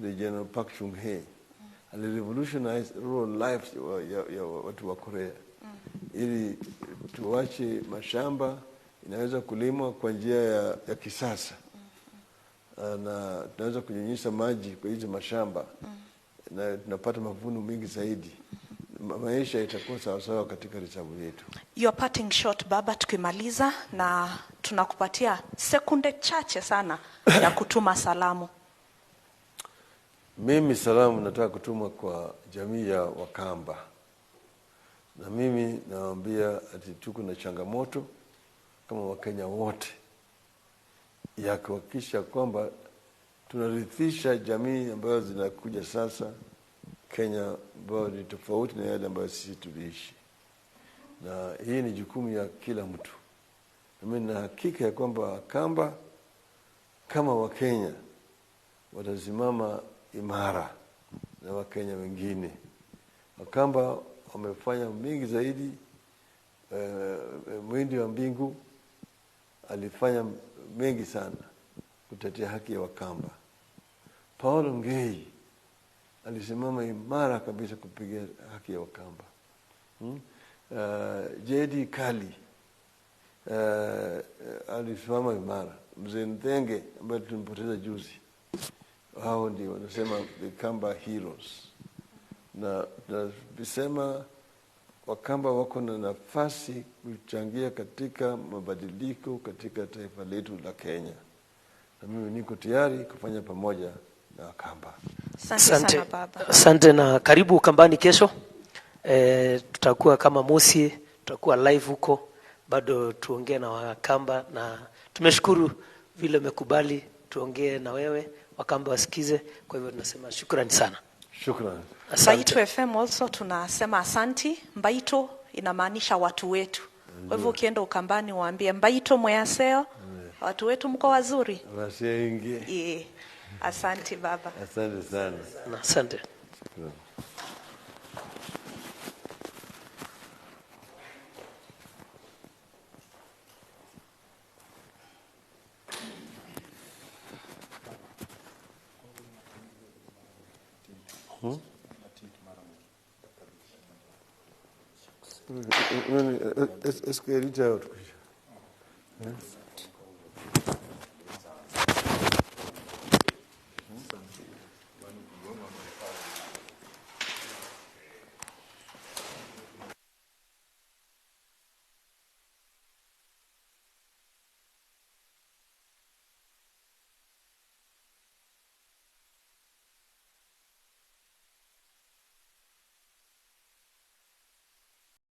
A: the General Park Chung-hee alirevolutionize rural life ya watu wa Korea, ili tuache mashamba inaweza kulimwa kwa njia ya kisasa, na tunaweza kunyunyisha maji kwa hizi mashamba, na tunapata mavuno mengi zaidi. Maisha itakuwa sawa sawa katika risabu yetu.
C: Your parting shot, Baba, tukimaliza na tunakupatia sekunde chache sana ya kutuma salamu.
A: Mimi salamu nataka kutuma kwa jamii ya Wakamba, na mimi nawaambia ati tuko na changamoto kama Wakenya wote ya kuhakikisha kwamba tunarithisha jamii ambazo zinakuja sasa Kenya, ambayo ni tofauti na yale ambayo sisi tuliishi. Na hii ni jukumu ya kila mtu. Na mimi nina hakika ya kwamba Wakamba kama Wakenya watasimama imara na Wakenya wengine. Wakamba wamefanya mingi zaidi. Muindi wa Mbingu alifanya mengi sana kutetea haki ya Wakamba. Paulo Ngei alisimama imara kabisa kupiga haki ya Wakamba. J.D. Kali alisimama imara. Mzee Nthenge ambaye tulimpoteza juzi. Hao ndio wanasema the Kamba heroes. Na tunasema Wakamba wako na nafasi kuchangia katika mabadiliko katika taifa letu la Kenya. Na mimi niko tayari kufanya pamoja na Wakamba.
C: Asante sana baba.
B: Asante na karibu Ukambani kesho. Tutakuwa kama Mosi, tutakuwa live huko bado tuongee na Wakamba, na tumeshukuru vile umekubali tuongee na wewe, Wakamba wasikize. Kwa hivyo tunasema shukrani sana.
A: Shukrani.
B: Asante.
C: Mbaito FM also tunasema asanti. Mbaito inamaanisha watu wetu. Kwa hivyo ukienda Ukambani waambie Mbaito mweyaseo, watu wetu mko wazuri.
A: Wasiingie.
C: Asanti baba.
A: Asante sana.
B: Asante.
A: Shukrani. Eske